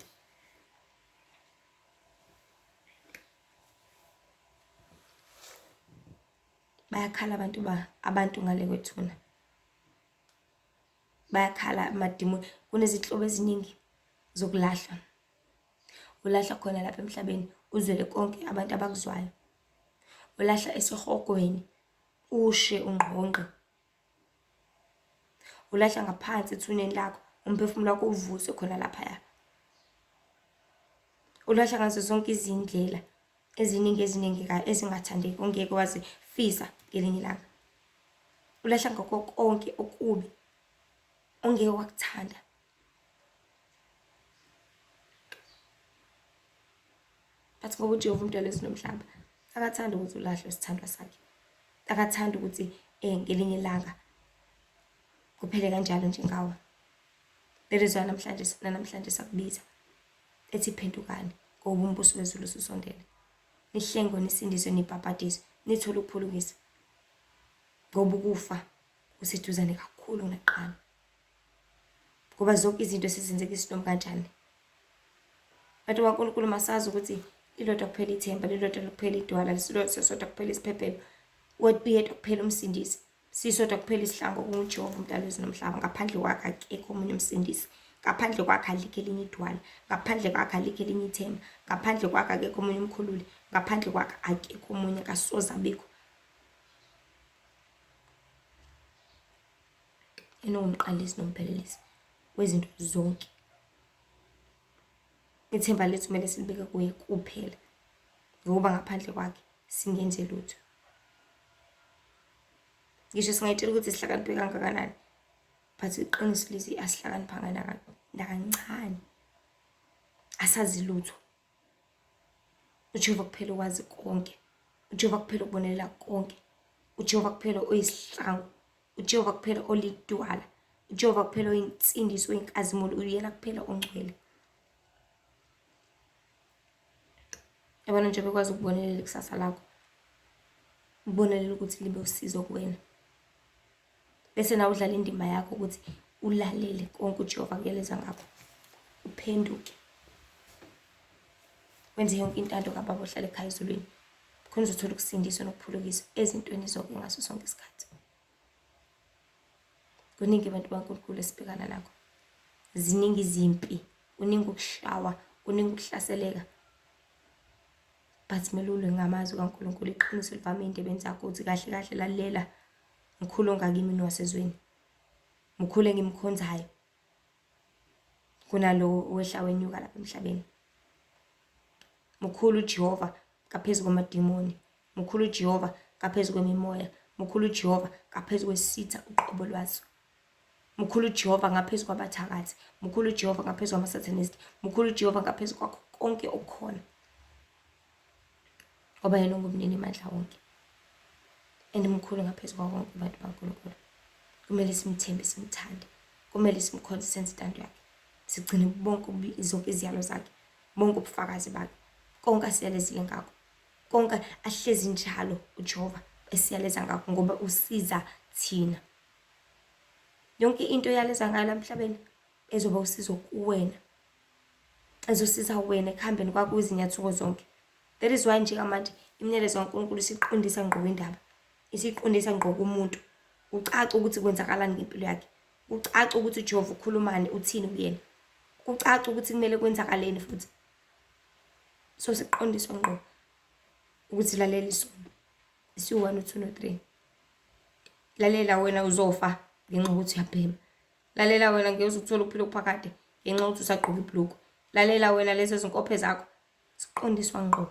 Bayakhala abantu abantu ngale kwethuna. Bayakhala amadimoni. Kunezinhlobo eziningi zokulahla. Ulahla khona lapha emhlabeni, uzwele konke abantu abakuzwayo. Ulahla esihogweni, ushe ungqongqe. Ulahla ngaphansi ethuneni lakho, umphefumulo wakho uvuswe khona laphaya. Ulahla ngazo zonke izindlela eziningi ezinengekayo ezingathandeki ongeke wazifisa ngelinye ilanga. Ulahla ngakho konke okubi ongeke wakuthanda. But ngoba uJehova umdali wezulu nomhlaba akathandi ukuthi ulahlwe isithandwa sakhe, akathandi ukuthi ngelinye ilanga kuphele kanjalo njengawe. That is why namhlanje nanamhlanje sakubiza ethi phendukani ngoba umbuso wezulu ususondele, nihlengwe, nisindiswe, nibhabhadiswe, nithole ukuphulukisa, ngoba ukufa kuseduzane kakhulu kunakuqala. Ngoba zonke izinto sezenzeka isinomi kanjani. Bantu baNkulunkulu, masazi ukuthi Lilodwa kuphela ithemba, lilodwa kuphela idwala, sisodwa kuphela isiphephelo, uyedwa kuphela umsindisi, sisodwa kuphela isihlangu kunguJehova umdali wezulu nomhlaba. Ngaphandle kwakhe akekho omunye umsindisi, ngaphandle kwakhe alikho elinye idwala, ngaphandle kwakhe alikho elinye ithemba, ngaphandle kwakhe akekho omunye umkhululi, ngaphandle kwakhe akekho omunye, akasoze abikho. Yena ungumqalisi nomphelelisi wezinto zonke. Ithemba lethu kumele silibeke kuye kuphela, ngokuba ngaphandle kwakhe singenze lutho. Ngisho singayitshela ukuthi sihlakaniphe kangakanani, but iqiniso lithi asihlakaniphanga nakancane, asazi lutho. UJehova kuphela owazi konke, uJehova kuphela okubonelela konke, uJehova kuphela oyisihlangu, uJehova kuphela olidwala, uJehova kuphela oyinsindiso, oyinkazimulo, uyena kuphela ongcwele. Yabona nje bekwazi ukubonelela ikusasa lakho, ubonelela ukuthi libe usizo kuwena, bese nawe udlala indima yakho ukuthi ulalele konke uJehova akuyaleza ngakho, uphenduke, wenze yonke intando kaBaba ohlala ekhaya ezulwini, khona uzothola ukusindiswa nokuphulukiswa ezintweni zonke ngaso sonke isikhathi. Kuningi abantu baNkulunkulu esibhekana nakho, ziningi izimpi, kuningi ukushawa, kuningi ukuhlaseleka, but kumele ulwe ngamazwi kaNkulunkulu. Iqiniso livame ey'ndebeni zakho ukuthi kahle kahle lalela, mkhulu ongakimi nowasezweni, mkhulu engimkhonzayo kunalowo owehla wenyuka lapha emhlabeni. Mkhulu uJehova ngaphezu kwamadimoni, mkhulu uJehova ngaphezu kwemimoya, mkhulu uJehova ngaphezu kwesitha uqobo lwaso, mkhulu uJehova ngaphezu kwabathakathi, mkhulu uJehova ngaphezu kwama-satanist, mkhulu uJehova ngaphezu kwakho konke okukhona, ngoba yena ungumnini mandla wonke and mkhulu ngaphezu kwako konke. Abantu baNkulunkulu kumele simthembe, simthande, kumele simkhonze, senze intando yakhe, sigcine bonke zonke iziyalo zakhe, bonke ubufakazi bakhe, konke asiyalezile ngakho, konke ahlezi njalo uJehova esiyaleza ngakho, ngoba usiza thina. Yonke into oyaleza ngayo la emhlabeni ezoba usizo kuwena, ezosiza wena ekuhambeni kwakho izinyathuko zonke. That is why njengamanje imiyalezo kaNkulunkulu isiqondisa ngqo kwindaba, isiqondisa ngqo kumuntu, kucace ukuthi kwenzakalani ngempilo yakhe, kucace ukuthi uJehova ukhulumani, uthini kuyena, kucace ukuthi kumele kwenzakaleni futhi. So siqondiswa ngqo ukuthi lalela isono isiwu-1, u-2 no-3. Lalela wena uzofa ngenxa yokuthi uyabhema. Lalela wena ngeke uze uthole ukuphila okuphakade ngenxa yokuthi usagqoka ibhulukwe. Lalela wena lezo zinkophe zakho. Siqondiswa ngqo.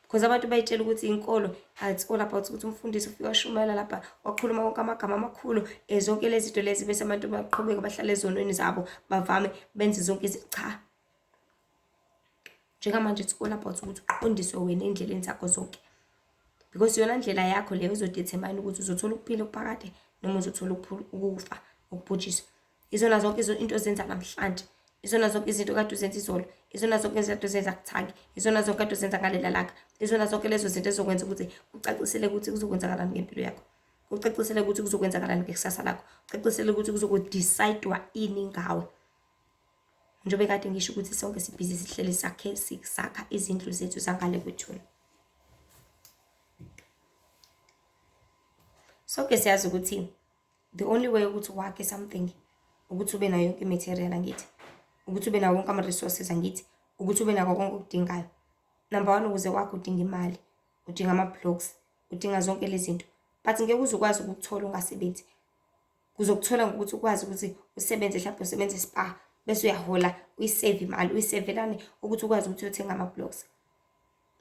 Because abantu bayitshela ukuthi inkolo it's all about ukuthi umfundisi ufike washumayela lapha, wakhuluma wonke amagama amakhulu, zonke lezi zinto lezi, bese abantu baqhubeka bahlale ezonweni zabo, bavame benze zonke izinto. Cha. Njengamanje it's all about ukuthi uqondiswe wena ey'ndleleni zakho zonke. Because iyona ndlela yakho leyo ezodetermine ukuthi uzothola ukuphila okuphakade noma uzothola ukufa, ukubhujiswa. Izona zonke into ozenza namhlanje, izona zonke izinto kade uzenza izolo, izona zonke izinto ozenza kuthangi, izona zonke kade uzenza ngalela langa, izona zonke lezo zinto ezokwenza ukuthi kucacisele ukuthi kuzokwenzakalani ngempilo yakho, kucacisele ukuthi kuzokwenzakalani ngekusasa lakho, kucacisele ukuthi kuzokudecide-wa ini ngawe. Njengoba kade ngisho ukuthi sonke sibhizi sihleli sakhe sakha izindlu zethu zangale kwethuna. Sonke siyazi ukuthi the only way ukuthi wakhe something ukuthi ube nayo yonke i-material, angithi ukuthi ube nawo wonke ama-resources, angithi ukuthi ube nako konke okudingayo. Number one, ukuze wakhe udinga imali, udinga ama-blocks, udinga zonke lezi zinto, but ngeke uze ukwazi ukukuthola ungasebenzi. Kuzokuthola ngokuthi ukwazi ukuthi usebenze, mhlawumbe usebenze e-Spar, bese uyahola, uyisave imali, uyisevelane ukuthi ukwazi ukuthi uyothenga ama-blocks.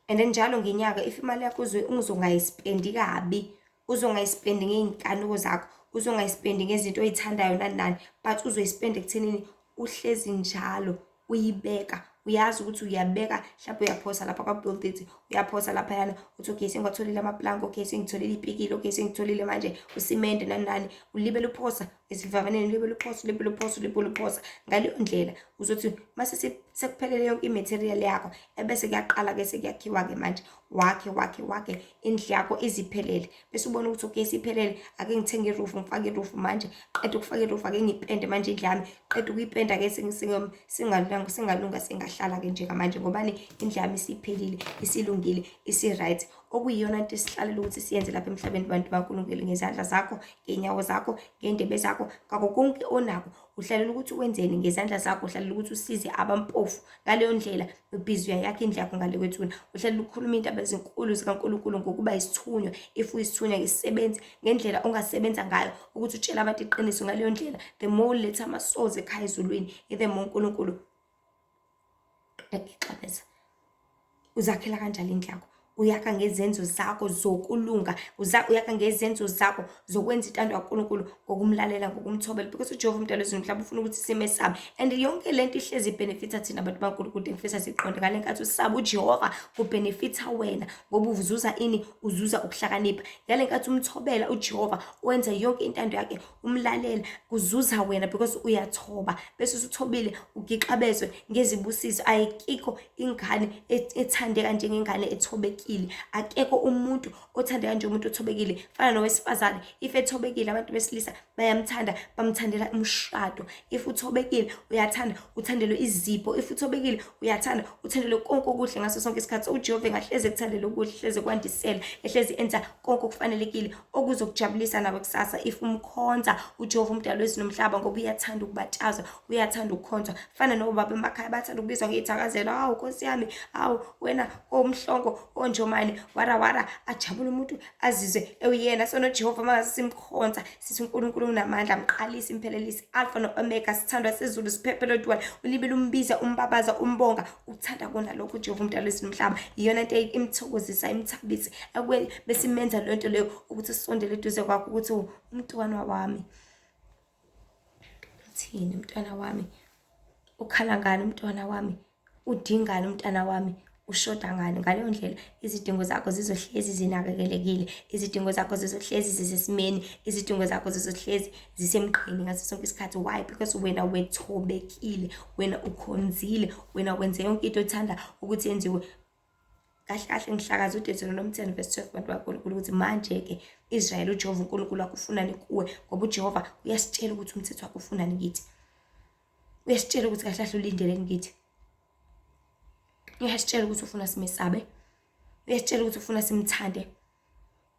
And then njalo ngenyaka if imali yakho uzongayispendi kabi, uzongayispendi ngey'nkanuko zakho, uzongayispendi ngezinto oy'thandayo nani nani, but uzoyispenda ekuthenini uhlezi njalo uyibeka, uyazi ukuthi uyabeka, mhlawumbe uyaphosa lapha kwa-Build It, uyaphosa laphayana, uthi okay sengiwatholile amaplanki, okay sengitholile ipikili, okay sengitholile manje usimende nani nani, ulibele uphosa esivivaneni, ulibele uphosa, ulibele uphosa, ulibele uphosa. Ngaleyo ndlela uzothi mase Sekuphelele yonke i-material yakho, ebese kuyaqala-ke sekuyakhiwa-ke manje. Wakhe, wakhe, wakhe indlu yakho iziphelele. Bese ubona ukuthi okay isiphelele, ake ngithenge i-roof, ngifake i-roof manje. Qeda ukufaka i-roof, ake ngipende manje indlu yami. Qeda ukuyipenda-ke singalunga singahlala-ke njengamanje, ngobani indlu yami isiphelile, isilungile, isi-right. Okuyiyona nto esihlalela ukuthi siyenze lapha emhlabeni bantu baNkulunkulu, ngezandla zakho, ngey'nyawo zakho, ngey'ndebe zakho, ngakho konke onako. Uhlalela ukuthi wenzeni ngezandla zakho, uhlalela ukuthi usize abampofu. Ngaleyo ndlela ubhizi uyayakha indlu yakho ngale kwethuna. Uhlalela ukukhuluma iy'ndaba ezinkulu zikaNkulunkulu ngokuba isithunywa. If uyisithunywa ngesisebenzi, ngendlela ongasebenza ngayo ukuthi utshele abantu iqiniso. Ngaleyo ndlela the more uletha ama-souls ekhaya ezulwini, the more uNkulunkulu ekugixabeza. Uzakhela kanjalo indlu yakho. Uyakha ngezenzo zakho zokulunga, uyakha ngezenzo zakho zokwenza intando kaNkulunkulu, ngokumlalela, ngokumthobela, because uJehova umdali wezulu nomhlaba ufuna ukuthi simesabe. And yonke lento ihlezi ibenefitha thina abantu baNkulunkulu. Ngifisa siqonde ngale nkathi usaba uJehova kubenefitha wena, ngoba uzuza ini? Uzuza ukuhlakanipha. Ngale nkathi umthobela uJehova, wenza yonke intando yakhe, umlalela, kuzuza wena because uyathoba. Bese usuthobile ugixabezwe ngezibusiso. Ayikho ingane ethandeka njengengane ethobekile. Akekho umuntu othandeka njengomuntu othobekile. Fana nowesifazane, if ethobekile abantu besilisa bayamthanda, bamthandela umshado. If uthobekile uyathanda, uthandelwe izipho. If uthobekile uyathanda, uthandelwe konke okuhle ngaso sonke isikhathi. UJehova engahleze ekuthandele okuhle, hleze kwandisela, ehlezi enza konke okufanelekile okuzokujabulisa nawe kusasa if umkhonza uJehova umdali wezulu nomhlaba, ngoba uyathanda ukubatshazwa, uyathanda ukukhonzwa. Fana nobaba emakhaya bathanda ukubizwa ngey'thakazelo. Hawu Nkosi yami, hawu wena omhlongo onjomane wara wara, ajabule umuntu azizwe ewuyena. So noJehova mangase simkhonza sithi uNkulunkulu unamandla, mqalisi imphelelisi, Alpha no-Omega, sithandwa sezulu, siphephelo dwala. Ulibele umbiza, umbabaza, umbonga, uthanda kona lokho uJehova umdali wezulu nomhlaba. Iyona nto imthokozisa, imthabise, bese imenza leyo nto leyo ukuthi sisondele eduze kwakho, ukuthi umntwana wami uthini, umntwana wami ukhala ngani, umntwana wami udingani, umntwana wami ushoda ngani. Ngaleyo ndlela izidingo zakho zizohlezi zinakekelekile, izidingo zakho zizohlezi zisesimeni, izidingo zakho zizohlezi zisemgqeni ngaso sonke isikhathi. Why? Because wena wethobekile, wena ukhonzile, wena wenze yonke into othanda ukuthi yenziwe. Kahle kahle ngihlakaza uDeuteronomy 10 verse 12 bantu baNkulunkulu, ukuthi manje-ke Israyeli, uJehova uNkulunkulu wakho ufunani kuwe, ngoba uJehova uyasitshela ukuthi umthetho wakhe ufunani kithi. Uyasitshela ukuthi kahle kahle ulindeleni kithi. Uyasitshela ukuthi ufuna simesabe. Uyasitshela ukuthi ufuna simthande.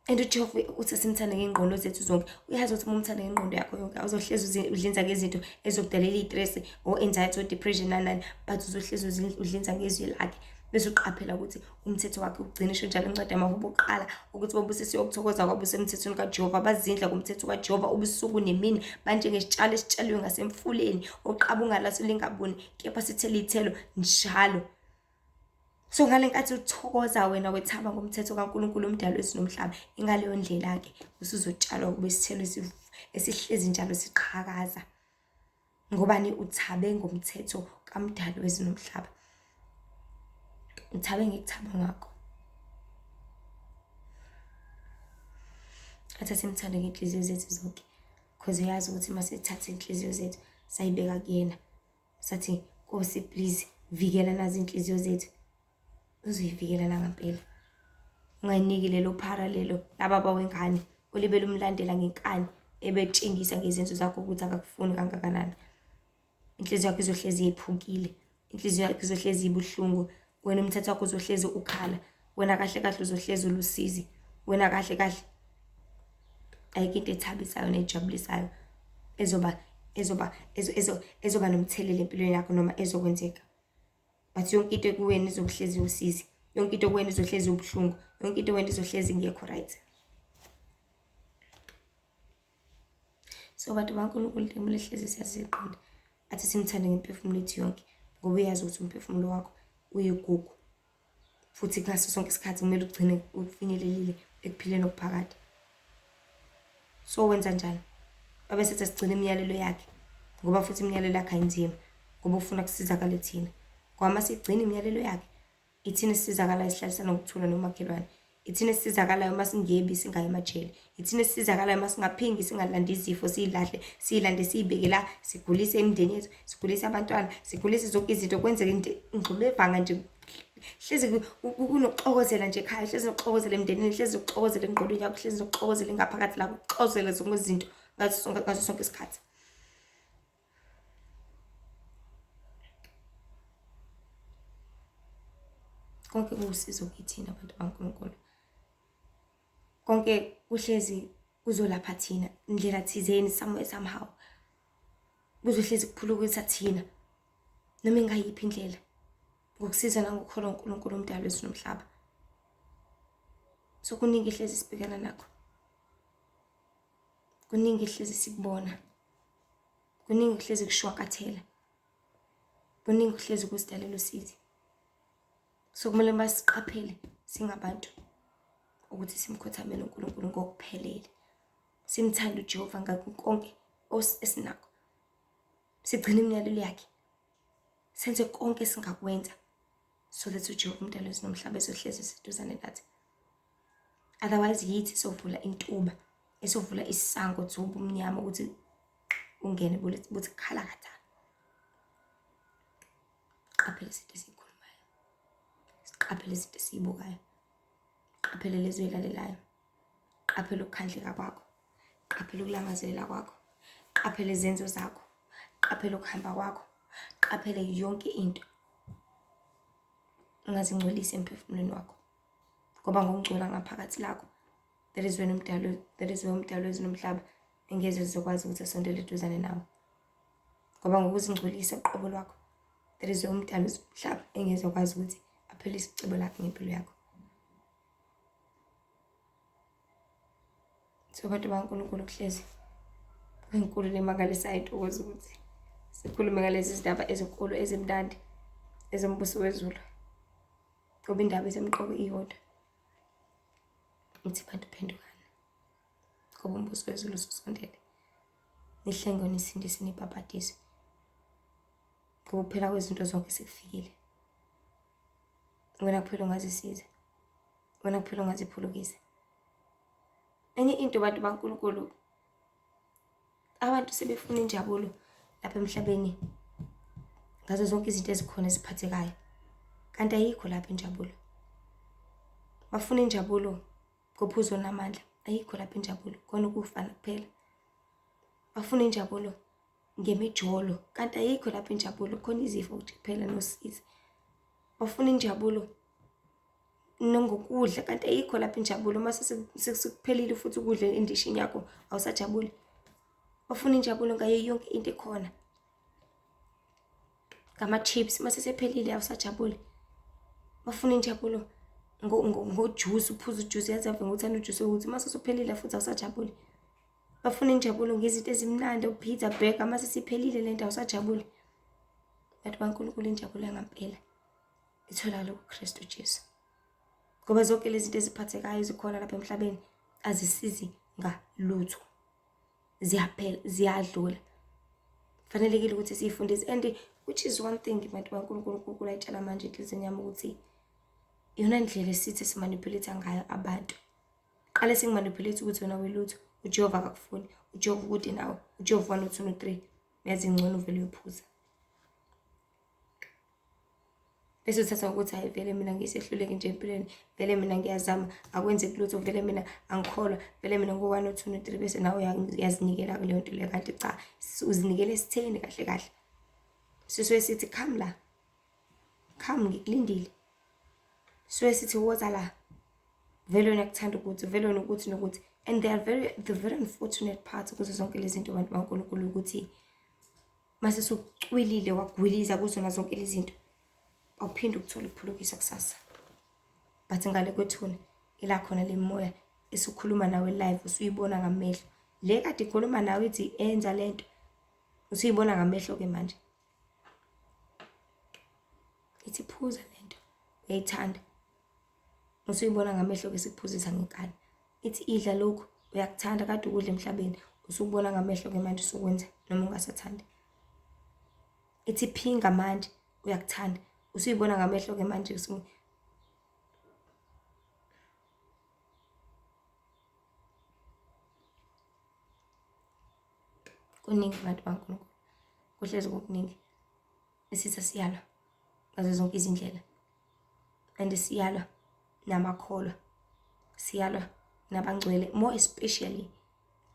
And uJehova uthi simthande ngey'ngqondo zethu zonke. Uyazi ukuthi uma umthanda ngengqondo yakho yonke, awuzohlezi udlinza ngezinto ezizokudalela iy'stress or anxiety or depression nani nani, but uzohlezi udlinza ngezwi lakhe. Bese uqaphela ukuthi umthetho wakhe ugcine. Isho njalo incwadi yamaHubo oqala ukuthi babusisiwe ukuthokoza kwabo semthethweni kaJehova, bazindla ngomthetho kaJehova ubusuku nemini, banjengesitshalo esitshaliwe ngasemfuleni, oqabunga laso lingabuni, kepha sithele iy'thelo njalo. So ngale nkathi uthokoza wena wethaba ngomthetho kaNkulunkulu umdali wezulu nomhlaba, ingaleyo ndlela-ke usuzotshalwa kube isithelo esihlezi njalo siqhakaza, ngobani? Uthabe ngomthetho kamdali wezulu nomhlaba. Uthabe ngikuthaba ngakho. Athi simthande ngey'nhliziyo zethu zonke, cause uyazi ukuthi uma sithatha iy'nhliziyo zethu sayibeka kuyena, sathi Nkosi please vikela nazi iy'nhliziyo zethu, uzoyivikela nangampela. Ungayiniki lelo phara lelo lababa wengane olibele umlandela ngenkani, ebetshengisa ngezenzo zakho ukuthi akakufuni kangakanani. Inhliziyo yakho izohlezi yephukile, inhliziyo yakho izohlezi ibuhlungu, wena umthetho wakho uzohlezi ukhala, wena kahle kahle uzohlezi ulusizi, wena kahle kahle ayikho into ethabisayo nejabulisayo ezoba ezoba ezoba nomthelela empilweni yakho noma ezokwenzeka. But yonke into ekuwena izohlezi usizi, yonke into kuwena izohlezi ubuhlungu, yonke into kuwena izohlezi ingekho right. So bantu baNkulunkulu, into ehlezi siyaziqonda, athi simthande ngemphefumulo yethu yonke, ngoba uyazi ukuthi umphefumulo wakho uyigugu, futhi ngaso sonke isikhathi kumele ugcine ufinyelelile ekuphileni okuphakade. So wenza njani? Babe sethi sigcine imiyalelo yakhe, ngoba futhi imiyalelo yakhe ayinzima, ngoba ufuna kusizakale thina. Ngoba uma sigcina imiyalelo yakhe, ithina esisizakalayo, sihlalisana ngokuthula nomakhelwane. Ithina esisizakalayo uma singebi singayi emajele. Ithina esisizakalayo uma singaphingi singalandi izifo siyilahle, siyilande siyibeke la, sigulise imindeni yethu, sigulise abantwana, sigulise zonke izinto kwenzeke into ingxubevanga nje. Hlezi kunokuxokozela nje ekhaya, hlezi nokuxokozela emndenini, hlezi nokuxokozela engqondweni yakho, hlezi nokuxokozela ingaphakathi lakho, kuxokozela zonke izinto ngaso sonke isikhathi. Konke kuwusizo kithina abantu bakaNkulunkulu. Konke kuhlezi kuzolapha thina ndlela thizeni somewhere somehow. Kuzohlezi kuphulukisa thina noma ingayiphi indlela ngokusiza nangokukholwa uNkulunkulu umdali wezulu nomhlaba. So kuningi hlezi sibhekana nakho. Kuningi hlezi sikubona. Kuningi kuhlezi kushwakathela. Kuningi kuhlezi kusidalela usizi. So kumele masiqaphele singabantu ukuthi simkhothamele uNkulunkulu ngokuphelele. Simthande uJehova ngakho konke esinakho. Sigcine imiyalelo yakhe. Senze konke esingakwenza so that uJehova umdali wezulu nomhlaba ezohlezi eseduzane nathi. Otherwise yithi sovula intuba esovula isango zobumnyama ukuthi ungene buthi khalakatha. Qaphele izinto esiyikhulumayo, siqaphele izinto esiyibukayo, qaphele lezi oyilalelayo, qaphela ukukhandleka kwakho, qaphela ukulangazelela kwakho, qaphela izenzo zakho, qaphela ukuhamba kwakho, qaphele yonke into. Ungazingcolisi emphefumulweni wakho ngoba ngokungcola ngaphakathi lakho that is when umdalo that is where umdalo wezulu nomhlaba engeze zizokwazi ukuthi asondele eduzane nawe ngoba ngokuzingcolisa uqobo lwakho that is where umdalo wezulu nomhlaba engeze kwazi ukuthi aphelise icebo lakhe ngempilo yakho. So bantu bakaNkulunkulu kuhlezi kwinkulu lemangalisayo intokozo ukuthi sikhulume ngalezi zindaba ezinkulu ezimnandi ezombuso wezulu ngoba indaba esemqoka iyodwa ithi bantu phendukani ngoba umbuso wezulu ususondele, nihlengwe nisindiswe nibhabhadiswe ngoba ukuphela kwezinto zonke sekufikile. Wena kuphela ungazisiza, wena kuphela ungaziphulukisa. Enye into bantu baNkulunkulu, abantu sebefuna injabulo lapha emhlabeni ngazo zonke izinto ezikhona eziphathekayo, kanti ayikho lapha injabulo. Bafuna injabulo ngophuzo namandla, ayikho lapha injabulo, khona ukufana kuphela. Bafuna injabulo ngemijolo, kanti ayikho lapha injabulo, khona izifo nje kuphela nosizi. Bafuna injabulo nongokudla, kanti ayikho lapha injabulo. Uma sekuphelile futhi ukudla endishini yakho awusajabuli. Bafuna injabulo ngayo yonke into ekhona, ngama-chips uma sesephelile awusajabuli. Bafuna injabulo ngojusi, uphuza ujusi, yazi ave ngiwuthanda ujusi ukuthi uma sesuphelile futhi awusajabuli. Bafuna injabulo ngezinto ezimnandi, o-pizza, burger, uma sesiphelile le nto awusajabuli. Bantu baNkulunkulu, injabulo yangampela itholakala kuKristu Jesu. Ngoba zonke lezi zinto eziphathekayo ezikhona lapha emhlabeni azisizi ngalutho, ziyaphela, ziyadlula. Fanelekile ukuthi siyifundise and which is one thing bantu baNkulunkulu uNkulunkulu ayitshala manje enhliziyweni yami ukuthi iyona ndlela esithi simanipulate ngayo abantu. Qale singimanipulate ukuthi wena welutho, uJehova akakufuni, uJehova ukude nawe, uJehova 1 2 3, uyazi ngcono uvele uyophuza. Bese uthatha ukuthi hayi vele mina ngisehluleki nje empilweni, vele mina ngiyazama akwenzeki lutho, vele mina angikholwa, vele mina ngo-1 no 2 no 3, bese nawe uyazinikela kuleyo nto leyo, kanti cha, uzinikela esitheni kahle kahle. Sisuke sithi come la, come ngikulindile. Suke sithi woza la, vele wena kuthanda ukuthi, vele wena ukuthi nokuthi. And they are very, the very unfortunate part kuzo zonke lezi zinto bantu baNkulunkulu ukuthi mase sucwilile wagwiliza kuzona zonke lezi zinto, awuphinde ukuthola ukuphulukiswa kusasa. But ngale kwethuna ila khona le moya esukhuluma nawe live, usuyibona ngamehlo. Le kade ikhuluma nawe ithi enza lento, usuyibona ngamehlo ke manje. Ithi phuza lento, uyayithanda. Usuyibona ngamehlo ke sikuphuzisa ngenkani. Ithi idla lokhu, uyakuthanda kade ukudla emhlabeni, usukubona ngamehlo ke manje usukwenza noma ungasathandi. Ithi phinga manje, uyakuthanda, usuyibona ngamehlo ke manje. Kuningi bantu baNkulunkulu, kuhlezi kukuningi. Isitha siyalwa ngazo zonke izindlela and siyalwa namakholwa, siyalwa nabangcwele, more especially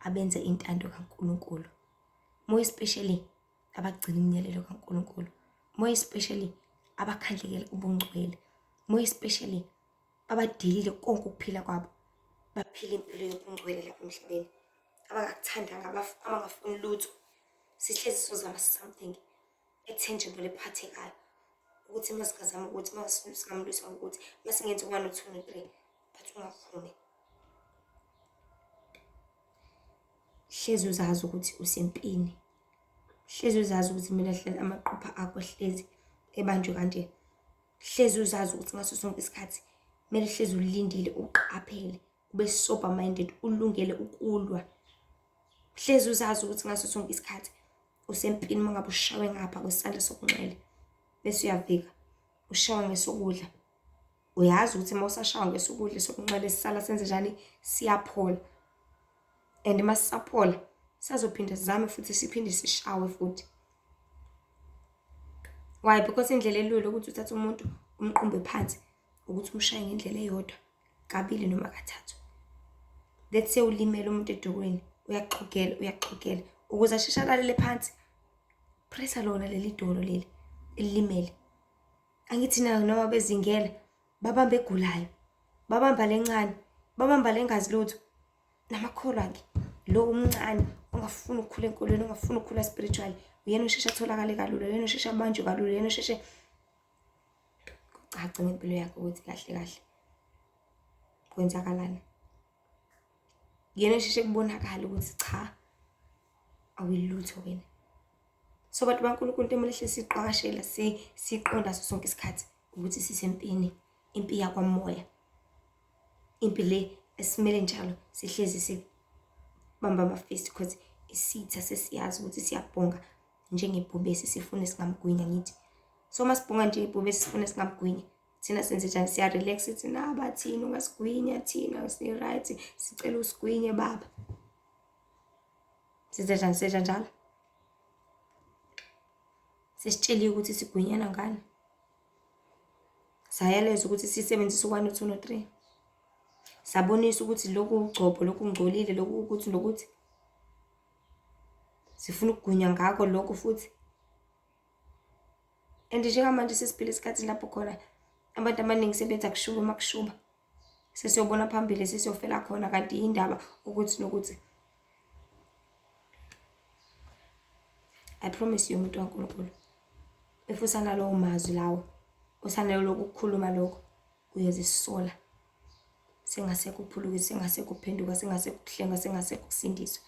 abenza intando kaNkulunkulu, more especially abagcina imiyalelo kaNkulunkulu, more especially abakhandlekela ubungcwele, more especially abadelile konke ukuphila kwabo, baphila impilo yobungcwele lapha emhlabeni, abangakuthandanga, abangafuni lutho. Sihlezi sizozama something e-tangible, ephathekayo, ukuthi uma singazama ukuthi, uma singamlwisa ngokuthi, uma singenza u-one, no-two, no-three, but ungavumi. Hlezi uzazi ukuthi usempini. Hlezi uzazi ukuthi kumele hlezi amaqupha akho hlezi ebanjwe kanje. Hlezi uzazi ukuthi ngaso sonke isikhathi kumele hlezi ulindile, uqaphele, ube sober minded, ulungele ukulwa. Hlezi uzazi ukuthi ngaso sonke isikhathi usempini. Uma ngabe ushawe ngapha kwesandla sokunxele bese uyavika, ushawe ngesokudla, uyazi ukuthi uma usashawa ngesokudla, sokunxele sisala senze njani? Siyaphola. And uma sisaphola sazophinda sizame futhi, siphinde sishawe futhi. Why? Because indlela elula ukuthi uthathe umuntu umqumbe phansi ukuthi umshaye ngendlela eyodwa, kabili noma kathathu. Let's say ulimele umuntu edokweni, uyaxhugela, uyaxhugela, ukuze asheshe alalele phansi, pressa lona leli dolo leli elilimele. Angithi nayo noma bezingela babamba egulayo, babamba lencane, babamba lengazi lutho. Namakholwa-ke lo umncane ongafuni ukukhula enkolweni, ongafuni ukukhula spiritually, uyena osheshe atholakale kalula, uyena osheshe abanjwe kalula, uyena osheshe kucace ngempilo yakhe ukuthi kahle kahle kwenzakalani. Yena osheshe kubonakala ukuthi cha, awuyilutho wena. So bantu baNkulunkulu, into emele hle siqakashela, siqonda sonke isikhathi ukuthi sisempini, impi yakwamoya, impi le esimele njalo sihlezi sibamba ama-fist, because isitha sesiyazi ukuthi siyabhonga njengebhubesi, sifune singamgwinya. Ngithi so uma sibhonga njengebhubesi, sifune singamgwinya, thina senze njani? Siya-relax, sithi naba thina ungasigwinya, thina si-right, sicela usigwinye baba. Senze njani? Senza njalo. Sesitsheliwe ukuthi sigwinyana ngani, sayalezwa ukuthi sisebenzise u-one, no-two, no-three, sabonisa ukuthi lokhu ugcobo, lokhu kungcolile, lokhu ukuthi nokuthi sifuna ukugwinya ngakho lokho futhi. And njengamanje sesiphila isikhathi lapho khona abantu abaningi sebethi akushuba, uma kushuba sesiyobona phambili, sesiyofela khona, kanti indaba ukuthi nokuthi. I promise you, umuntu kaNkulunkulu, if usanalowo mazwi lawo, usanalo ukukhuluma lokho, uyozisola sengasekho ukuphulukisa, sengasekho ukuphenduka, sengasekho ukuhlenga, sengasekho ukusindiswa.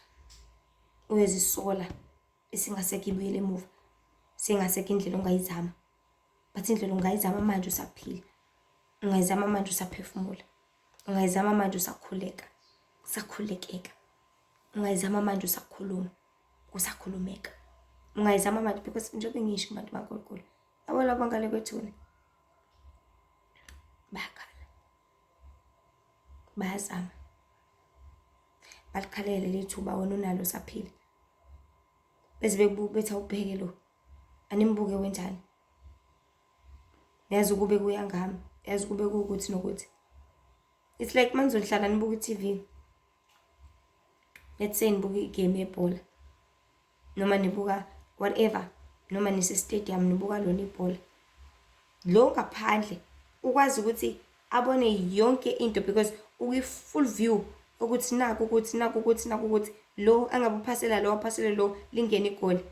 Uyozisola isingasekho ibuyele emuva, sengasekho indlela ongayizama. But indlela ungayizama manje usaphila, ungayizama manje usaphefumula, ungayizama manje usakhuleka, usakhulekeka, ungayizama manje usakhuluma, kusakhulumeka, ungayizama manje. Because njengoba ngisho, bantu baNkulunkulu, yabo labo ngale kwethuna bayakhala, bayazama, balikhalele leli thuba wena unalo usaphila, beze bekubuka bethi awubheke lo, animbuke wenzani, yazi ukube kuya ngami, yazi kube kuwukuthi nokuthi. It's like uma nizohlala nibuka i-TV, let's say nibuka igame yebhola noma nibuka whatever, noma nise-stadium nibuka lona ibhola, lo ngaphandle ukwazi ukuthi abone yonke into because ukwi-full view ukuthi naku ukuthi, naku ukuthi, naku ukuthi, lo angabe uphasela lo, aphasele lo, lingene igoli.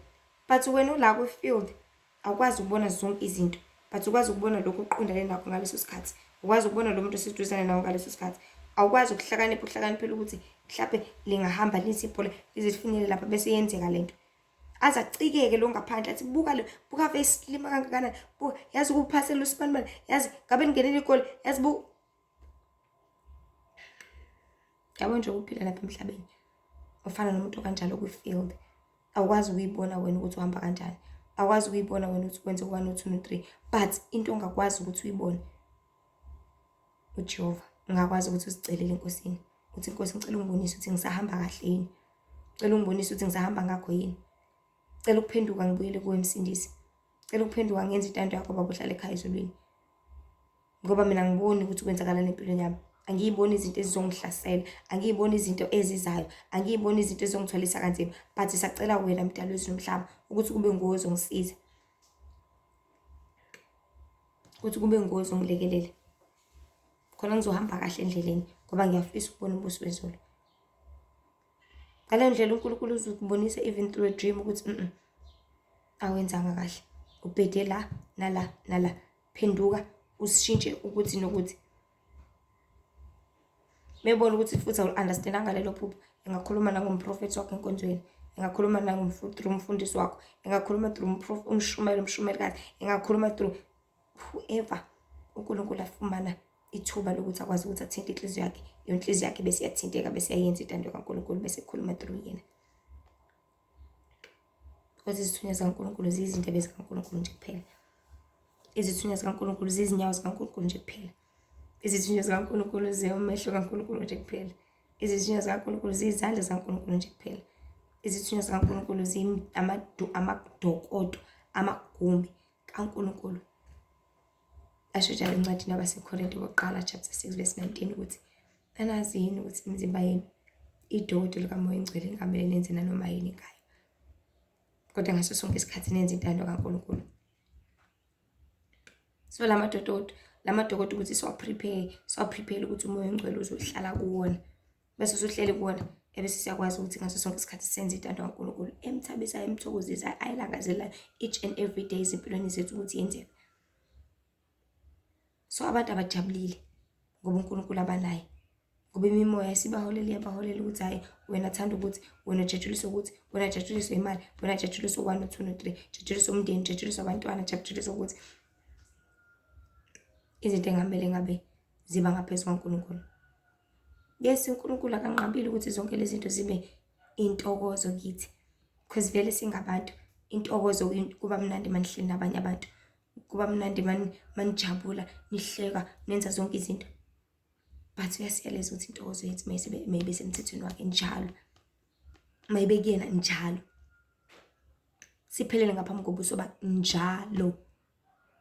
But wena ula kwi-field awukwazi ukubona zonke izinto, but ukwazi ukubona lokhu oqondane nakho ngaleso sikhathi, ukwazi ukubona lo muntu oseduzane nawo ngaleso sikhathi. Awukwazi ukuhlakanipha, uhlakaniphela ukuthi mhlawumbe lingahamba lithi ibhola lize lifinyelele lapha bese yenzeka lento, aze acikeke lo ngaphandle athi buka lo, buka vesilima kangakanani, buka, yazi ukuphasela usibanibani, yazi ngabe lingenile igoli, yazi bu yabo nje. Ukuphila lapha emhlabeni ufana nomuntu okanjalo kwi-field, awukwazi ukuyibona wena ukuthi uhamba kanjani, awukwazi ukuyibona wena ukuthi wenze u-one, no-two, no-three, but into ongakwazi ukuthi uyibone uJehova. Ungakwazi ukuthi uzicelele enkosini, uthi, "Inkosi, ngicela ungibonise ukuthi ngisahamba kahle yini." Cela ungibonise ukuthi ngisahamba ngakho yini. Cela ukuphenduka ngibuyele kuwe Msindisi. Cela ukuphenduka ngenze intando yakho baba ohlala ekhaya ezulwini. Ngoba mina ngiboni ukuthi kwenzakalani empilweni yami. Angiyiboni izinto ezizongihlasela, angiyiboni izinto ezizayo, angiyiboni izinto ezizongithwalisa kanzima. But sacela wena mdali wezulu nomhlaba ukuthi kube nguwe ozongisiza. Ukuthi kube nguwe ozongilekelela. Khona ngizohamba kahle endleleni ngoba ngiyafisa ukubona umbuso wezulu. Ngaleyo ndlela uNkulunkulu uzokubonisa even through a dream ukuthi awenzanga kahle. Ubhede la nala nala. Phenduka usishintshe ukuthi nokuthi. Mebona ukuthi futhi awu-understandanga lelo phupho, engakhuluma nangomprofethi wakho enkonzweni, engakhuluma through umfundisi wakho, engakhuluma through umshumayeli, umshumayelikazi, engakhuluma through whoever uNkulunkulu afumana ithuba lokuthi akwazi ukuthi athinte inhliziyo yakhe, leyo nhliziyo yakhe bese iyathinteka bese iyayenza intando kaNkulunkulu bese ekhuluma through yena. Because izithunywa zikaNkulunkulu ziyizindebe zikaNkulunkulu nje kuphela. Izithunywa zikaNkulunkulu ziyizinyawo zikaNkulunkulu nje kuphela. Izithunywa zikaNkulunkulu ziyamehlo kaNkulunkulu nje kuphela. Izithunywa zikaNkulunkulu ziyizandla zikaNkulunkulu nje kuphela. Izithunywa zikaNkulunkulu amadokodo, amagumbi kaNkulunkulu. Asho njalo encwadini yabaseKorinte bokuqala chapter 6 verse 19 ukuthi anazi yini ukuthi imizimba yenu idokodo likaMoya oNgcwele ningamele nenze nanoma yini ngayo, kodwa ngaso sonke isikhathi nenze intando kaNkulunkulu. So la madokodo, la madokodo ukuthi siwa-prepare, siwa-prepare ukuthi uMoya oNgcwele uzohlala kuwona. Bese usuhleli kuwona, ebese siyakwazi ukuthi ngaso sonke isikhathi senze intando kaNkulunkulu emthabisayo, emthokozisayo, ayilangazelayo each and every day ezimpilweni zethu ukuthi yenzeke. So abantu abajabulile ngoba uNkulunkulu abanaye, ngoba imimoya isibaholela iyabaholela ukuthi hhayi wena thanda ukuthi wena ujatshuliswa ukuthi wena jatshuliswa imali, wena jatshuliswa 1 no 2 no 3, jatshuliswa umndeni, jatshuliswa abantwana, jatshuliswa ukuthi izinto engamele ngabe ziba ngaphezu kwaNkulunkulu. Yes, uNkulunkulu akanqabile ukuthi zonke lezi zinto zibe intokozo kithi, because vele singabantu, intokozo kuba mnandi manihleli nabanye abantu, kuba mnandi manijabula, nihleka, nenza zonke izinto. But uyasiyaleza ukuthi intokozo yethu mayibe semthethweni wakhe njalo, mayibe kuyena njalo, siphelele ngaphambi kobuso bakhe njalo.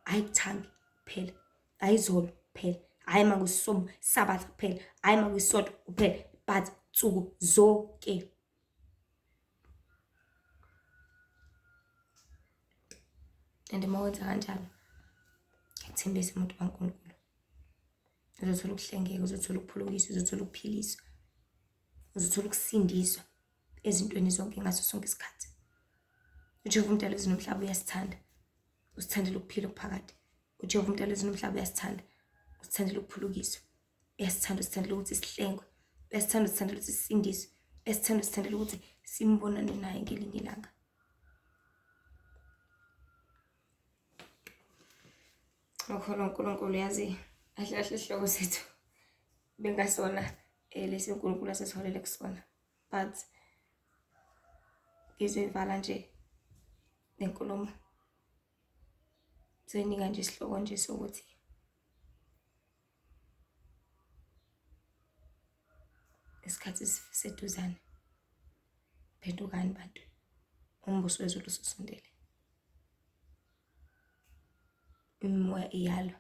Hhayi kuthangi kuphela, hhayi izolo kuphela, hhayi uma kuyiSabatha kuphela, hhayi uma kuyisonto kuphela, but nsuku zonke. And uma wenza kanjalo, ngiyakuthembisa umuntu kaNkulunkulu, uzothola ukuhlengeka, uzothola ukuphulukiswa, uzothola ukuphiliswa, uzothola ukusindiswa ezintweni zonke ngaso sonke isikhathi. UJehova uMdali wezulu nomhlaba uyasithanda, usithandela ukuphila okuphakade. UJehova uMdali wezulu nomhlaba uyasithanda, usithandela ukuphulukiswa, uyasithanda, usithandela ukuthi sihlengwe, uyasithanda, usithandela ukuthi sisindiswe, uyasithanda, usithandela ukuthi simbonane naye ngelinye ilanga. Ngakholwa uNkulunkulu, yazi kahle kahle isihloko sethu bengasona lesi uNkulunkulu asesiholele kusona, but ngizoyivala nje lenkulumo, ngizoyinika nje isihloko nje sokuthi isikhathi siseduzane, phendukani bantu, umbuso wezulu ususondele. Imimoya iyalwa,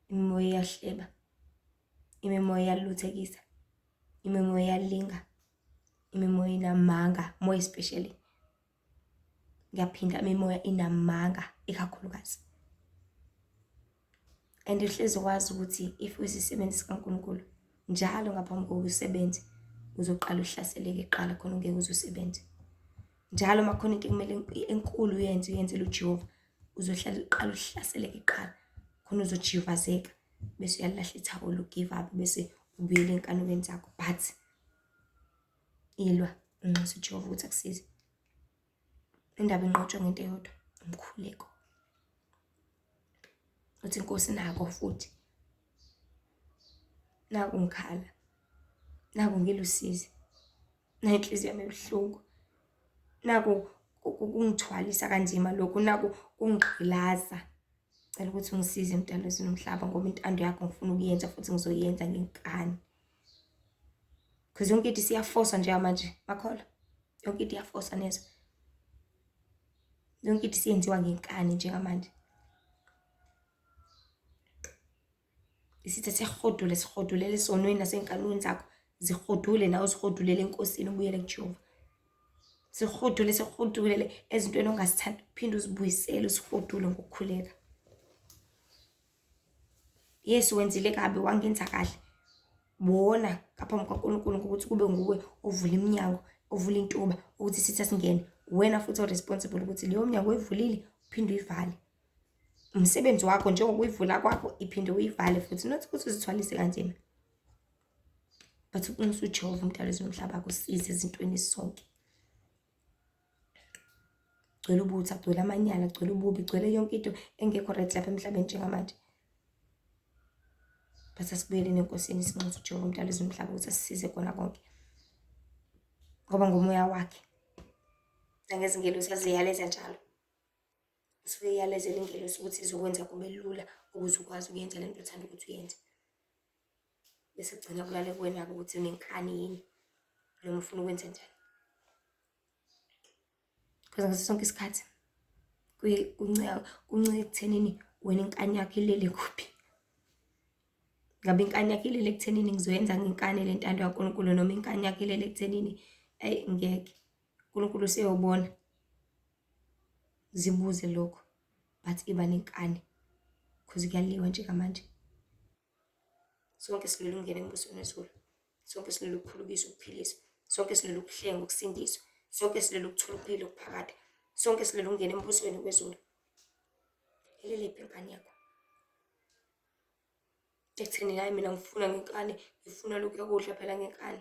imimoya iyahleba, imimoya iyaluthekisa, imimoya iyalinga, imimoya inamanga, more especially ngiyaphinda, imimoya inamanga ikakhulukazi. And uhlezi wazi ukuthi if uyisisebenzi sikaNkulunkulu, njalo ngaphambi kokuba usebenze uzoqala uhlaseleke kuqala, khona ungeke uze usebenze. Njalo uma kukhona into ekumele enkulu uyenze, uyenzele uJehova, uzohlala uqala uhlaseleke kuqala, khona uzojivazeka bese uyalahla ithawula, u-give up, bese ubuyele ey'nkanukweni zakho. But ilwa, unxuse uJehova ukuthi akusize. Indaba inqotshwa ngento eyodwa, umkhuleko. Uthi Nkosi nako futhi, naku ngikhala, naku ngilusizi, nayi inhliziyo yami ibuhlungu, naku kungithwalisa kanzima lokhu, naku kungigqilaza. Cela ukuthi ungisize mdali wezulu nomhlaba, ngoba intando yakho ngifuna ukuyenza futhi ngizoyenza ngenkani. Because yonke into isiyafoswa njengamanje, makholwa. Yonke into iyafosa nezwa. Yonke into isiyenziwa ngenkani njengamanje. Isitha siyakuhodula, sihodulele esonweni nasey'nkanweni zakho. Zihodule nawe uzihodulele eNkosini ubuyele kuJehova. Sihodule, sihodulele ezintweni ongazithandi, uphinde uzibuyisele, uzihodule ngokukhuleka. Yesu wenzile kabi wangenza kahle. Wona ngaphambi kukaNkulunkulu ngokuthi kube nguwe ovula iminyango, ovula intuba ukuthi isitha singene. Wena futhi o-responsible ukuthi leyo mnyango oyivulile uphinde uyivale. Umsebenzi wakho njengokuyivula kwakho iphinde uyivale futhi not ukuthi uzithwalise kanzima. But uqinisa uJehova umdali wezulu nomhlaba akusize ezintweni zonke. Gcwele ubutha, gcwele amanyala, gcwele ububi, gcwele yonke into engekho right lapha emhlabeni njengamanje. But asibuyeleni eNkosini sinxuse uJehova umdali wezulu nomhlaba ukuthi asisize kona konke. Ngoba ngomoya wakhe nangezingelosi aziyaleza njalo. Usuke eyalezela ingelosi ukuthi izokwenza kube lula ukuze ukwazi ukuyenza le nto othanda ukuthi uyenze. Bese kugcina kulale kuwena-ke ukuthi unenkani yini noma ufuna ukwenza njani. Because ngaso sonke isikhathi kuye kuncika kuncike ekuthenini wena inkani yakho ilele kuphi. Ngabe inkani yakho ilele ekuthenini ngizoyenza ngenkani le ntando kaNkulunkulu noma inkani yakho ilele ekuthenini ayi ngeke. uNkulunkulu useyobona. Zibuze lokho but iba nenkani cause kuyaliwa njengamanje. Sonke silwela ukungena embusweni wezulu. Sonke silwela ukuphulukiswa, ukuphiliswa. Sonke silwela ukuhlengwa, ukusindiswa. Sonke silwela ukuthola ukuphila okuphakade. Sonke silwela ukungena embusweni wezulu. Ilelephi inkani yakho? Ekutheni hhayi mina ngifuna ngenkani, ngifuna lokhu kudla phela ngenkani.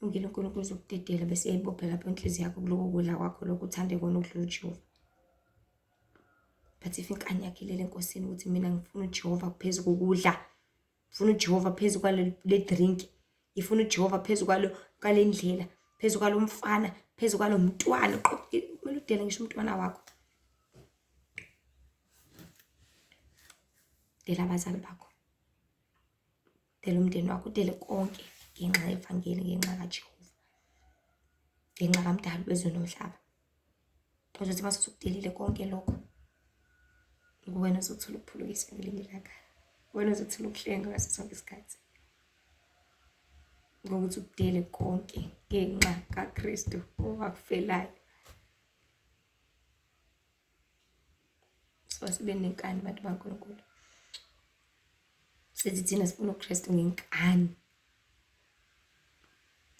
Lungile uNkulunkulu uzokudedela bese eyayibopha lapho inhliziyo yakho kuloko kudla kwakho lokhu uthande kona ukudlula uJehova. But if inkani yakho ilele eNkosini ukuthi mina ngifuna uJehova phezu kokudla, ngifuna uJehova phezu kwale drink, ngifuna uJehova phezu kwalo kwale ndlela, phezu kwalo mfana, phezu kwalo mntwana, kumele udele ngisho umntwana wakho. Dela abazali bakho. Dela umndeni wakho, udele konke ngenxa yevangeli, ngenxa kaJehova, ngenxa kaMdali wezwe nomhlaba. Uzothi uma usukudelile konke lokho, nguwena ozothola ukuphulukiswa ngelinye ilanga. Wena ozothola ukuhlengwa ngaso sonke isikhathi. Ngokuthi ukudele konke ngenxa kaKristu owakufelayo. So asibe nenkani bantu baNkulunkulu. Sithi thina sifuna uKristu ngenkani.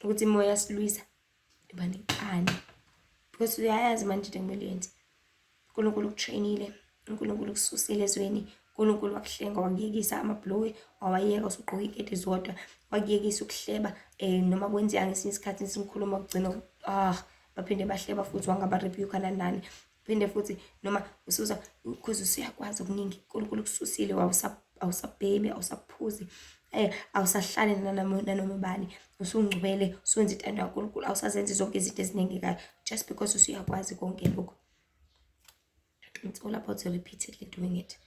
Ukuthi imoya yasilwisa iba nenkani. Because uyayazi manje into ekumele uyenze. uNkulunkulu ukutrainile, uNkulunkulu ukususile ezweni, uNkulunkulu wakuhlenga wakuyekisa amabhlowe wawayeka usugqoka iketi zodwa, wakuyekisa ukuhleba noma kwenzeka ngesinye isikhathi nisimkhuluma kugcina ah baphinde bahleba futhi wangaba-rebuke nani nani. Phinde futhi noma usuza because usuyakwazi okuningi uNkulunkulu ukususile awusabhemi awusaphuzi awusahlali nanoma ubani usungcwele usuwenza intando kaNkulunkulu awusazenzi zonke izinto ezinengekayo just because usuyakwazi konke lokhu. It's all about repeatedly doing it.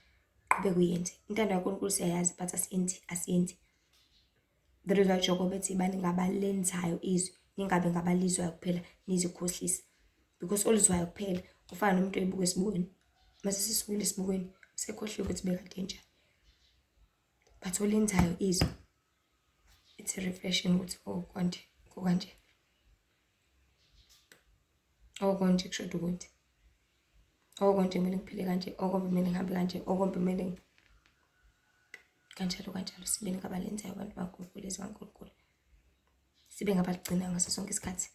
Qhubeka uyenze. Intando kaNkulunkulu siyayazi but asiyenzi asiyenzi. That is why Jakobe ethi bani ngabalenzayo izwi ningabe ngabalizwayo kuphela nizikhohlise. Because olizwayo kuphela ufana nomuntu oyibuka esibukweni. Mase sisukile esibukweni usekhohliwe ukuthi bekade enjani. But olenzayo izwi it's a refreshing ukuthi oh konje kukanje. Oh konje kushoda ukuthi. Oh konje kumele ngiphile kanje, oh konje kumele ngihambe kanje, oh konje kumele kanjalo kanjalo sibe ngabalenzayo abantu baNkulunkulu izwi kaNkulunkulu. Sibe ngabaligcinayo ngaso sonke isikhathi.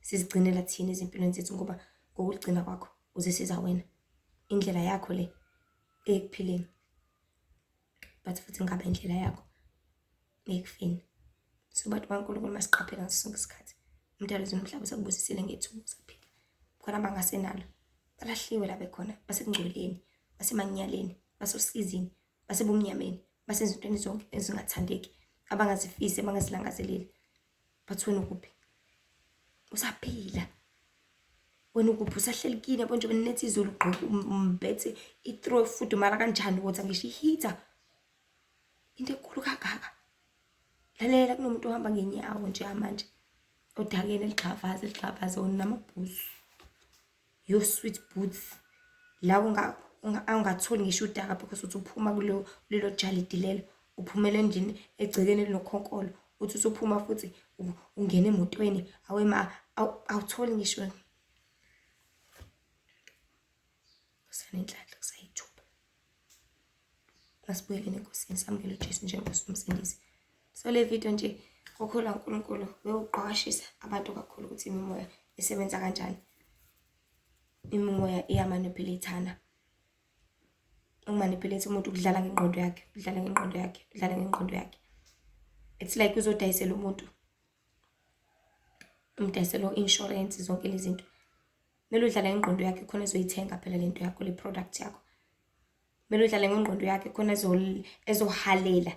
Sizigcinela thina ezimpilweni zethu ngoba ngokuligcina kwakho uzisiza wena. Indlela yakho le ekuphileni. But futhi ngabe indlela yakho ekufeni. So bantu baNkulunkulu masiqaphele ngaso sonke isikhathi. Umdali wezulu nomhlaba usakubusisile ngethuba usaphila. Khona abangasenalo balahliwe la bekhona, basekungcoleni, basemanyaleni, basosizini, basebumnyameni, basezintweni zonke ezingathandeki, abangazifisi, abangazilangazeleli. But wena ukuphi? Usaphila. Wena ukuphi? Usahleli kini yabo njengoba linetha izulu ugqoke umbethe i-throw efudumala kanjani wotha ngisho i-heater. Into enkulu kangaka. Lalela kunomuntu ohamba ngenyawo njengamanje. Odakeni eligxavaza eligxavaza onamabhuzu. Your sweet boots. La ungatholi ngisho udaka because uthi uphuma kulelo lelo jalidi lelo uphumela endlini egcekeni elinokhonkolo uthi usuphuma futhi ungena emotweni awema awutholi ngisho usanenhlanhla kusayithuba. Masibuyeleni eNkosini samukele uJesu njengoSi uMsindisi. So le video nje kokholwa uNkulunkulu bewuqwashisa abantu kakhulu ukuthi imimoya isebenza kanjani. Imimoya iyamanipulate-ana. Ukumanipulate umuntu ukudlala ngengqondo yakhe, udlala ngengqondo yakhe, udlala ngengqondo yakhe. It's like uzodayisela umuntu. Umdayisela o-insurance zonke lezi zinto. Kumele udlale ngengqondo yakhe khona ezoyithenga phela lento yakho, le product yakho. Kumele udlale ngengqondo yakhe khona ezohalela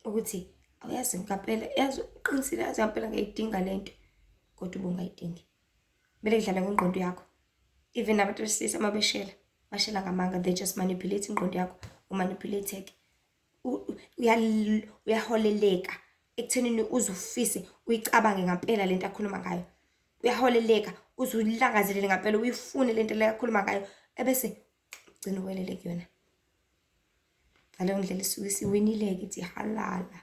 ukuthi awuyazi ngampela, yazi uqinisile, yazi ngampela ngiyayidinga le nto, kodwa ubungayidingi. Kumele kudlale ngengqondo yakho. Even nabantu besilisa uma beshela, bashela ngamanga, they just manipulate ingqondo yakho, umanipulate-ke. Uyaholeleka ekuthenini uze ufise uyicabange ngampela lento akhuluma ngayo. Uyaholeleka uze uyilangazelele ngampela uyifune lento le akhuluma ngayo ebese ugcina uwelele kuyona. Ngaleyo ndlela isuke isiwinile-ke ithi halala.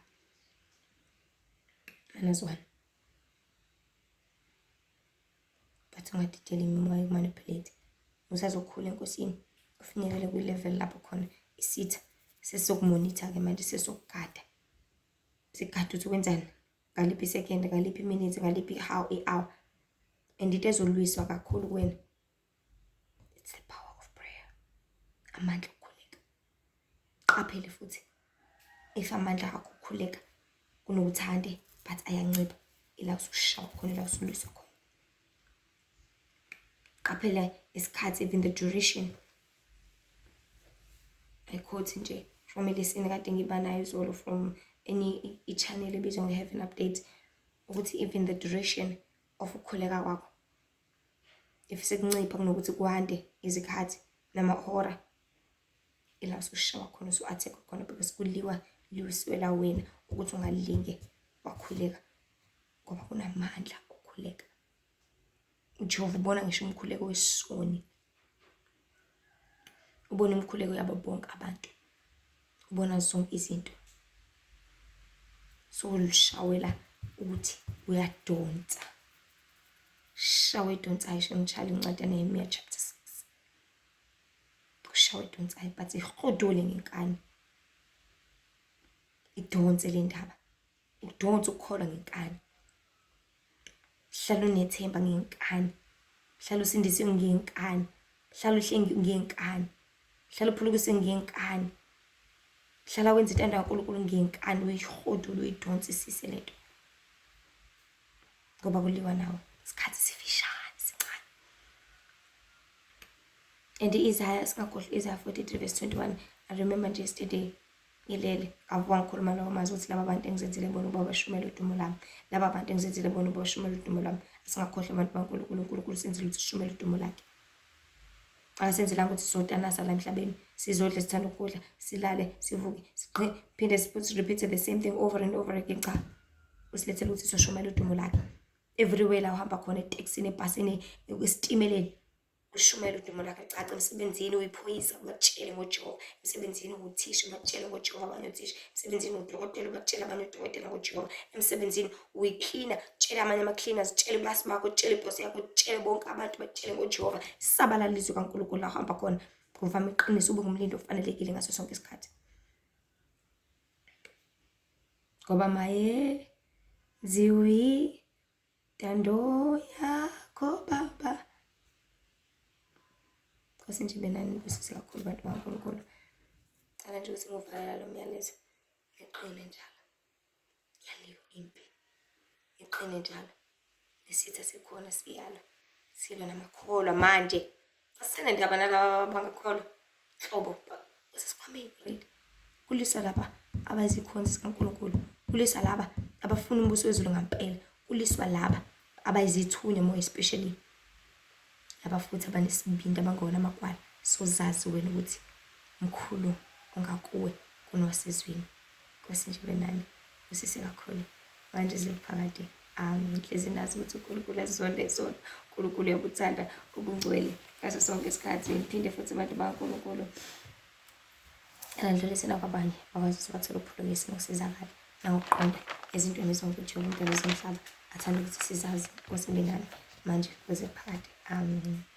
Anazwana. But ungadideli imimoya ikumanipulate. Usazokhula eNkosini ufinyelele kwi-level lapho khona isitha sesizokumonitha-ke manje sesizokugada. Sigade ukuthi wenzani ngaliphi isekhende, ngaliphi iminute, ngaliphi how i-hour. And into ezolwiswa kakhulu kuwena it's the power of prayer. Amandla okukhuleka. Qaphele futhi if amandla akho okukhuleka kunokuthande but ayancipha ila usushawa khona ila usulwiswa khona. Qaphela isikhathi even the duration. I quote nje from elesini kade ngiba nayo izolo from any i-channel ebizwa nge-Heaven Update ukuthi even the duration of ukukhuleka kwakho if sekuncipha kunokuthi kwande izikhathi namahora ila usushawa khona usu-attack khona because kuliwa liwiswela wena ukuthi ungalinge wakhuleka ngoba kunamandla okukhuleka. uJehova ubona ngisho umkhuleko wesoni, ubona imikhuleko yabo bonke abantu, ubona zonke izinto. So lushawela ukuthi uyadonsa, shawa edonsayo shemtshali incwadi yaNehemiya chapter 6. Kushawa edonsayo but ihodole ngenkani, idonse le ndaba, udonse ukukholwa ngenkani. Hlala unethemba ngenkani. Hlala usindisiwe ngenkani. Hlala uhlengiwe ngenkani. Hlala uphulukisiwe ngenkani. Hlala wenza intando kaNkulunkulu ngenkani, uyihodule uyidonsisise le nto. Ngoba kuliwa nawe. Isikhathi sifishane, sincane. And i-Isaiah, singakhohlwa Isaiah 43 verse 21. I remember nje yesterday ngilele ngavuka ngikhuluma lawo mazwi ukuthi laba bantu engizenzile bona ukuba bashumele udumo lami, laba bantu engizenzile bona ukuba bashumele udumo lami. Asingakhohlwa abantu baNkulunkulu, uNkulunkulu usenzile ukuthi sishumele udumo lakhe. Akasenzelanga ukuthi sizotanasa la emhlabeni, sizodla sithanda ukudla, silale, sivuke, siqhe, phinde repeat the same thing over and over again. Cha, usilethele ukuthi sizoshumela udumo lakhe. Everywhere la uhamba khona, etekisini, ebhasini, esitimeleni, ushumele udumo lakhe licace. Emsebenzini uyiphoyisa, ubatshele ngoJehova. Emsebenzini uwuthisha, ubatshele ngoJehova abanye othisha. Emsebenzini udokotela, ubatshele abanye odokotela ngoJehova. Emsebenzini uyi-cleaner, tshela amanye ama-cleaners, tshela ubasi bakho, tshela ibhosi yakho, tshele bonke abantu, batshele ngoJehova. Sabalala izwi kaNkulunkulu la uhamba khona. Kuvame iqiniso, ube ngumlindi ofanelekile ngaso sonke isikhathi. Ngoba maye ziwi Ntando yakho baba. Nkosi nje benani nibusise kakhulu bantu bakaNkulunkulu. Cela nje ukuthi ngiwuvalela lo myalezo. Niqine njalo. Yaliwe impi. Niqine njalo. Isitha sikhona siyalwa. Silwa namakholwa manje. Asisenendaba nalaba abangakholwa. Nhlobo. Sesikhwameni already. Kulisa laba abayizikhonzi zikaNkulunkulu. Kulisa laba abafuna umbuso wezulu ngampela. Kuliswa laba abayizithunywa more especially laba futhi abanesibindi abangewona amagwala. Sozazi wena ukuthi mkhulu ongakuwe kunowasezwini. Nkosi nje benani. Usise kakhulu. Manje ziphakade. Ngihlezi nazi ukuthi uNkulunkulu azizonde zona. uNkulunkulu uyabuthanda ubungcwele ngaso sonke isikhathi. Ngiphinde futhi abantu bakaNkulunkulu Andlulisela kwabanye bakwazi ukuthi bathole ukuphulukisa nokusizakala nangokuqonda ezintweni zonke njengoba umdali wezomhlaba athanda ukuthi sizazi. Nkosi ibe nani manje kuze phakade. Amen.